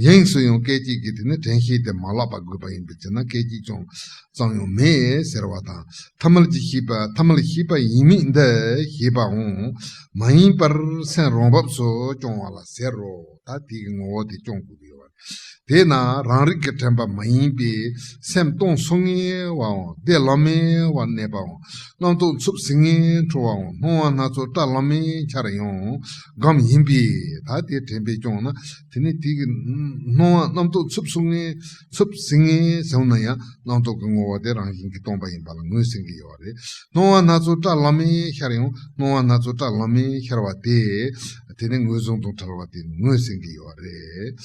ཡེངས་སུ་ཡང་སྐད་ཅིག་གིས་དེ་ནི་དྲན་ཤེས་དེ་མ་ལོག་པ་དགོས་པ་ཡིན་པའི་ཕྱིར་ན། སྐད་ཅིག་ཙམ་ཙམ་ཡང་མེད་ཟེར་བ་དང་། ཐ་མལ་གྱི་ཤེས་པ། ཐ་མལ་ཤེས་པ་ཡིན་མིན་འདི་ཞེས་པའང་མ་ཡིན་པར་སེམས་རང་བབས་སུ་སྐྱོང་བ་ལ་ཟེར་རོ། ད་དེ་གི་ངོ་བོ་དེ་སྐྱོང་དགོས་ཀྱི་ཡོད་པ་རེད། དེས་ན་རང་རིག་གི་དྲན་པ་མ་ཡེངས་པས། སེམས་སྟོང་སོ་ལྔའི་བའང་བདེ་ལམ་མེ་བ་གནས་པའང་། རྣམ་རྟོག་འཚུབ་ཟིང་ངེ་འཕྲོ་བའང་། སྣང་བ་སྣ་ཚོགས་བཀྲ་ལམ་མེ་འཆར་ཡང་སྒོམ་ཡིན་པས། ད་དེ་དྲན་པས་སྐྱོང་ན། དེ་ནི་དེ་གི་སྣང་བ་རྣམ་རྟོག་འཚུབ་སོ་ལྔའི། འཚུབ་ཟིང་ངེ་བྱུང་ན་ཡང་རྣམ་རྟོག་གི་ངོ་བོ་དེ་རང་བཞིན་གྱིས་སྟོང་པ་ཡིན་པ་ལ་ངོས་ཟིན་གྱི་ཡོད་རེད། སྣང་བ་སྣ་ཚོགས་བཀྲ་ལམ་མེ་ཤར་ཡང་། སྣང་བ་སྣ་ཚོགས་བཀྲ་ལམ་མེ་ཤར་བ་དེ། དེ་ནི་ངོས་བཟུང་དང་བྲལ་བ་དེ་ངོས་ཟིན་གྱི་ཡོད་རེད།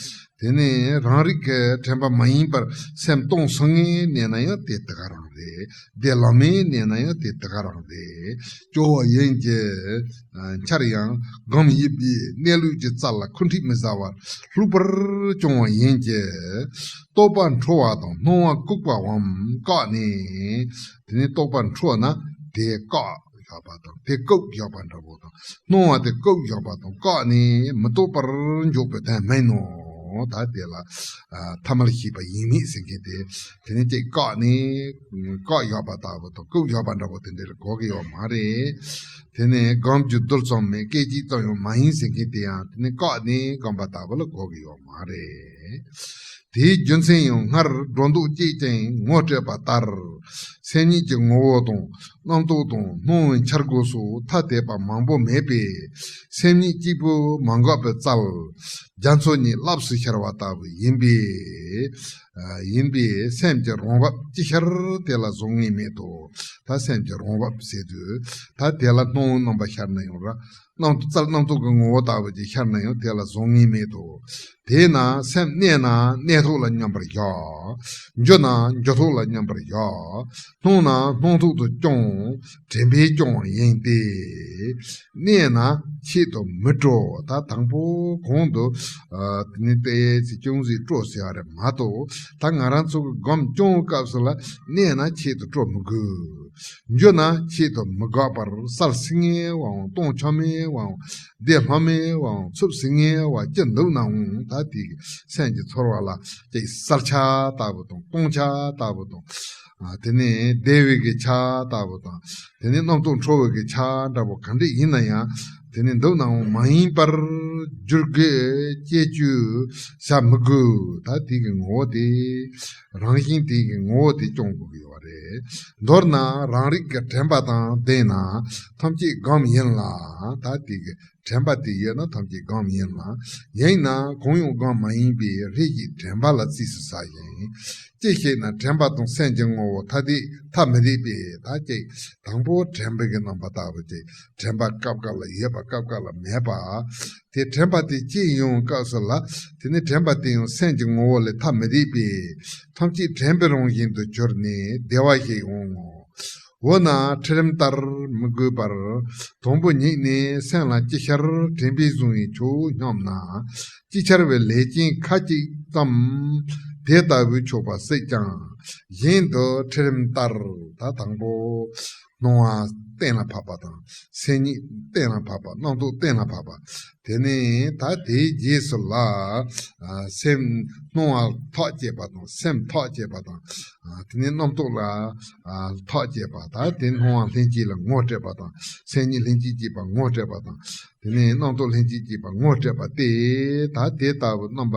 དེ་ནི་རང་རིག་གི་དྲན་པ་མ་ཡེངས་པར་སེམས་སྟོང་སོ་ལྔའི་གནས་ན་ཡང་དེ་དེ་ག་རང་རེད། བདེ་ལམ་མེའི་གནས་ན་ཡང་དེ་དེ་ག་རང་རེད། སྐྱོ་བ་ཡིན་གྱི་འཆར་ཡང་སྒོམ་ཡིན་པས། གནས་ལུགས་ཀྱི་རྩལ་ལ་འཁོར་འཁྲིད་མི་ཟ་བར་ལྷུག་པར་སྐྱོང་བ་ཡིན་གྱི། རྟོག་པ་འཕྲོ་བ་དང་སྣང་བ་ལྐུགས་པའམ་བཀག་ནས། དེ་ནས་རྟོག་པ་འཕྲོ་ན་དེ་བཀག་བཞག་པ་དང་། དེ་བཀུག་བཞག་པ་འདྲ་པོ་དང་། སྣང་བ་དེ་བཀུག་བཞག་པ་དང་བཀག་ནས་མི་རྟོག་པར་འཇོག་པའི་དོན་མིན་ནོ། ད་དེ་ལ་ཨ་ཐ་མལ་ཤེས་པ་ཡིན་མིན་ཟེར་མཁན་དེ། དེ་ནི་ཅིག་བཀག་ནས། བཀག་བཞག་པ་ལྟ་བུ་དང་བཀུག་བཞག་པ་འདྲ་པོ་དེ་འདྲ་ལ་གོ་གི་ཡོད་མ་རེད། དེ་ནས་སྒོམ་རྒྱུ་རྡུལ་ཙམ་མེད། སྐད་ཅིག་ཙམ་ཡང་མ་ཡིན་ཟེར་མཁན་དེ་ཡང་དེ་ནི་བཀག་ནས་སྒོམ་པ་ལྟ་བུ་ལ་གོ་གི་ཡོད་མ་རེད། དེའི་རྒྱུ་མཚན་ཡང་སྔར་སྒྲོ་འདོགས་བཅད་ཅིང་ངོ་སྤྲད་པ་ལྟར། སེམས་ཉིད་ཀྱི་ངོ་བོ་དང་རྣམ་རྟོག་དང་སྣང་བའི་འཆར་སྒོ་སོགས་ཐ་དད་པ་མང་པོ་མེད་པས། སེམས་ཉིད་གཅིག་པུ་མ་འགགས་པའི་རྩལ་རྒྱ་མཚོ་ནས་རླབས་སུ་ཤར་བ་ལྟ་བུ་ཡིན་པས། ཡིན་པས་སེམས་ཀྱི་རང་བབས་ཅི་ཤར་དེ་ལ་བཟང་ངན་མེད་དོ། ད་སེམས་ཀྱི་རང་བབས་ཟེར་དུས་ད་དེ་ལ་སྣང་བའི་རྣམ་པ་ཤར་ན་ཡང་ར། རྣམ་རྩལ་རྣམ་རྟོག་གི་ངོ་བོ་ལྟ་བུ་ཅིག་ཤར་ན་ཡང་དེ་ལ་བཟང་ངན་མེད་དོ། དེས་ན་སེམས་གནས་ན་གནས་ཐོག་ལ་མཉམ་པར་བཞག་འགྱུ་ན་འགྱུ་ཐོག་ལ་མཉམ་པར་བཞག་སྣང་ན་སྣང་ཐོག་ཏུ་སྐྱོང་། དྲན་པས་སྐྱོང་བ་ཡིན་ཏེ། གནས་ན་ཆེད་དུ་མི་སྤྲོ། ད་དང་པོ་གོང་དུ་ཨ་དེ་ནི་ཏེ་ཟེར་ཅུང་ཟད་སྤྲོ་ཟེར་བ་རེད་མ་གཏོགས། ད་ང་རང་ཚོ་གི་སྒོམ་སྐྱོང་བའི་སྐབས་སུ་ལ་གནས་ན་ཆེད་དུ་སྤྲོ་མི་དགོས། འགྱུ་ན་ཆེད་དུ་མི་དགག་པར་གསལ་སིང་ངེ་བའམ་སྟོང་ཆ་མེ་བའམ་བདེ་ལྷམ་མེ་བའམ་འཚུབ་སིང་ངེ་བ་ཅི་འདུག་ནའང་ད་དེ་གི་སེམས་ཀྱི་ཚོར་བ་ལ་ཅིག་གསལ་ཆ་ལྟ་བུ་དང་སྟོང་ཆ་ལྟ་བུ་དང་། ཨ་དེ་ནས་བདེ་བའི་གི་ཆ་ལྟ་བུ་དང་། དེ་ནས་རྣམ་རྟོག་འཕྲོ་བའི་གི་ཆ་འདྲ་པོ་ག་འདྲ་ཡིན་ན་ཡང་དེ་ནས་འདུག་ནའང་མ་ཡེངས་པར་བསྒྱུར་དགོས། བཅས་བཅོས་བྱ་མི་དགོས། ད་དེ་གི་ངོ་བོ་དེ། རང་བཞིན་དེ་གི་ངོ་བོ་དེ་སྐྱོང་དགོས་ཀྱི་ཡོད་རེད། མདོར་ན་རང་རིག་གི་དྲན་པ་དང་ལྡན་ན་ཐམས་ཅད་སྒོམ་ཡིན་ལ། ད་དེ་གི་དྲན་པ་དེ་ཡོད་ན་ཐམས་ཅད་སྒོམ་ཡིན་ལ། ཡིན་ན་གང་ཡང་སྒོམ་མ་ཡིན་པའི་རེ་ཞིག་དྲན་པ་ལ་རྩིས་སུ་ཟ་ཞིང་། ཅི་ཞེ་ན་དྲན་པ་དང་སེམས་ཀྱི་ངོ་བོ་ཐ་དད་ཐ་མི་དད་པས། ད་ཅིག་དང་པོ་དྲན་པའི་གི་རྣམ་པ་ལྟ་བུ་ཅིག་དྲན་པ་སྐབས་འགའ་ལ་ཡོད་པ་སྐབས་འགའ་ལ་མེད་པ། དེ་དྲན་པ་དེ་སྐྱེ་ཡོང་སྐབས་སུ་ལ། དེ་ནི་དྲན་པ་དེ་ཡང་སེམས་ཀྱི་ངོ་བོ་ལས་ཐ་མི་དད་པས། ཐམས་ཅད་དྲན་པའི་རང་བཞིན་དུ་གྱུར་ནས་བདེ་བ་ཞིག་འོང་ངོ་། འོ་ན་འཕྲལ་རིམ་ལྟར་མི་དགོས་པར། དང་པོ་ཉིད་ནས་སེམས་ལ་ཅི་ཤར་དྲན་པས་བཟུང་བའི་ཆོས་སྙམ་ན། ཅི་འཆར་བའི་ལས་ཅན་ཁ་ཅིག་ཙམ་དེ་ལྟ་བུའི་ཆོག་པ་སྲིད་ཀྱང་། གཞན་དུ་འཕྲལ་རིམ་ལྟར། ད་དང་པོ་སྣང་བ་གཏན་ལ་ཕབ་པ་དང་། སེམས་ཉིད་གཏན་ལ་ཕབ་པ། རྣམ་རྟོག་གཏན་ལ་ཕབ་པ། དེ་ནས་ད་དེའི་རྗེས་སུ་ལ་ཨ་སེམས་སྣང་བ་ཐག་བཅད་པ་དང་། སེམས་ཐག་བཅད་པ་དང་ དེ་ནས་རྣམ་རྟོག་ལ་ཐག་བཅད་པ་དང་། དེ་སྣང་བ་ལྷན་སྐྱེས་ལ་ངོ་སྤྲད་པ་དང་། མཚན་ཉིད་ལྷན་ཅིག་སྐྱེས་པ་ངོ་སྤྲད་པ་དང་། དེ་ནས་རྣམ་རྟོག་ལྷན་ཅིག་སྐྱེས་པ་ངོ་སྤྲད་པ་སྟེ། ད་དེ་ལྟ་བུ་རྣམ་པ་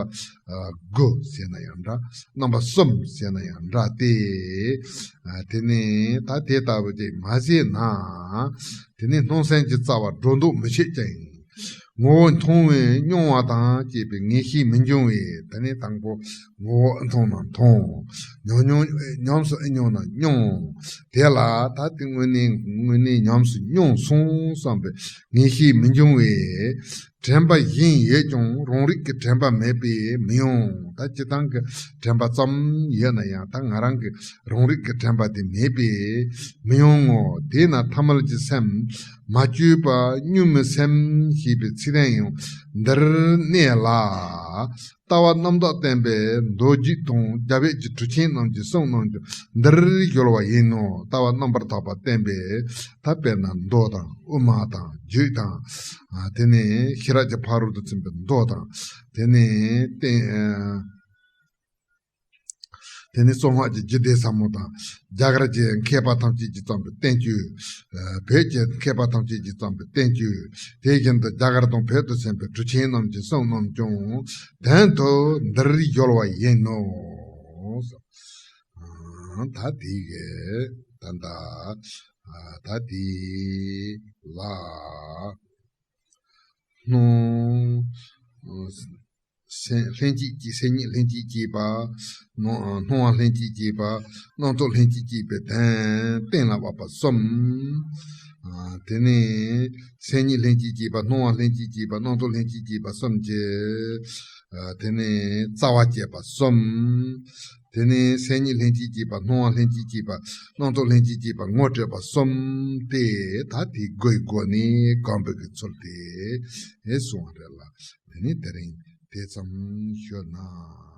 དགུ་ཟེར་ན་ཡང་འདྲ། རྣམ་པ་གསུམ་ཟེར་ན་ཡང་འདྲ་སྟེ། དེ་ནས་ད་དེ་ལྟ་བུ་ཅིག་མ་ཟད་ན། དེ་ནས་སྣང་སེམས་ཀྱི་རྩ་བ་སྒྲོ་འདོགས་མི་ཆོད་ཅིང་། ངོ་བོ་མཐོང་བས་མྱོང་བ་དང་བཅས་པའི་ངེས་ཤེས་མི་འབྱུང་བས། དེ་ནས་དང་པོ་ངོ་བོ་མཐོང་ན་མཐོང་། མྱོང་མྱོང་ཉམས་སུ་མྱོང་ན་མྱོང་། དེ་ལ་ད་དེ་དངོས་གནས་དངོས་གནས་ཉམས་སུ་མྱོང་སོང་བསམ་པའི་ངེས་ཤེས་མི་འབྱུང་བས། དྲན་པ་གཞན་ཡོད་ཀྱང་རང་རིག་གི་དྲན་པ་མེད་པས་མི་ཡོང་། ད་སྤྱིར་བཏང་གི་དྲན་པ་ཙམ་ཡོད་ན་ཡང་ད་ང་རང་གི་རང་རིག་གི་དྲན་པ་དེ་མེད་པས་མི་ཡོང་ངོ་། དེས་ན་ཐ་མལ་གྱི་སེམས་མ་བཅོས་པ་གཉུག་མའི་སེམས་ཞེས་པའི་ཚིག་དོན་ཡང་འདིར་གནས་ལ། ལྟ་བ་རྣམ་དག་བསྟན་པའི་མདོ་རྒྱུད་དང་རྒྱ་བོད་ཀྱི་གྲུབ་ཆེན་རྣམས་ཀྱི་གསུང་རྣམས་ཀྱང་འདིར་གཞོལ་བ་ཡིན་ནོ། ལྟ་བ་རྣམ་པར་དག་པ་བསྟན་པའི་ད་དཔེར་ན་མདོ་དང་དབུ་མ་དང་རྒྱུད་དང་། དེ་ནས་ཤེས་རབ་ཀྱི་ཕ་རོལ་ཏུ་ཕྱིན་པའི་མདོ་དང་། དེ་ནས་བསྟན། དེ་ནས་གསང་སྔགས་ཀྱི་རྒྱུད་སྡེ་ཟབ་མོ་དང་། རྒྱ་གར་གྱི་མཁས་པ་ཐམས་ཅད་ཀྱིས་བརྩམས་པའི་བསྟན་བཅོས། བོད་ཀྱི་མཁས་པ་ཐམས་ཅད་ཀྱིས་བརྩམས་པའི་བསྟན་བཅོས། དེ་བཞིན་དུ་རྒྱ་གར་དང་བོད་དུ་ཕྱིན་པའི་གྲུབ་ཆེན་རྣམས་ཀྱི་གསུང་རྣམས་ཀྱང་དོན་དུ་འདིར་གཞོལ་བ་ཡིན་ནོ། ད་དེ་གི་ད་ད་ད་དེ་ལ་སྣང་སེམས་ལྷན་ཅིག་སྐྱེས། མཚན་ཉིད་ལྷན་ཅིག་སྐྱེས་པ། སྣང་སྣང་བ་ལྷན་ཅིག་སྐྱེས་པ། རྣམ་རྟོག་ལྷན་ཅིག་སྐྱེས་པའི་དོན་གཏན་ལ་དབབ་པ་གསུམ། དེ་ནས་མཚན་ཉིད་ལྷན་ཅིག་སྐྱེས་པ། སྣང་བ་ལྷན་ཅིག་སྐྱེས་པ། རྣམ་རྟོག་ལྷན་ཅིག་སྐྱེས་པ་གསུམ་གྱི། དེ་ནས་རྩ་བ་བཅད་པ་གསུམ། དེ་ནས་མཚན་ཉིད་ལྷན་ཅིག་སྐྱེས་པ། སྣང་བ་ལྷན་ཅིག་སྐྱེས་པ། རྣམ་རྟོག་ལྷན་ཅིག་སྐྱེས་པ་ངོ་སྤྲད་པ་གསུམ་སྟེ། ད་དེ་དགུའི་སྒོ་ནས་གོམས་པའི་གི་ཚུལ་དེ་གསུངས་པ་རེད་ལ། དེ་ནས་དེ་རིང་དེ་ཙམ་ཞུ་ན།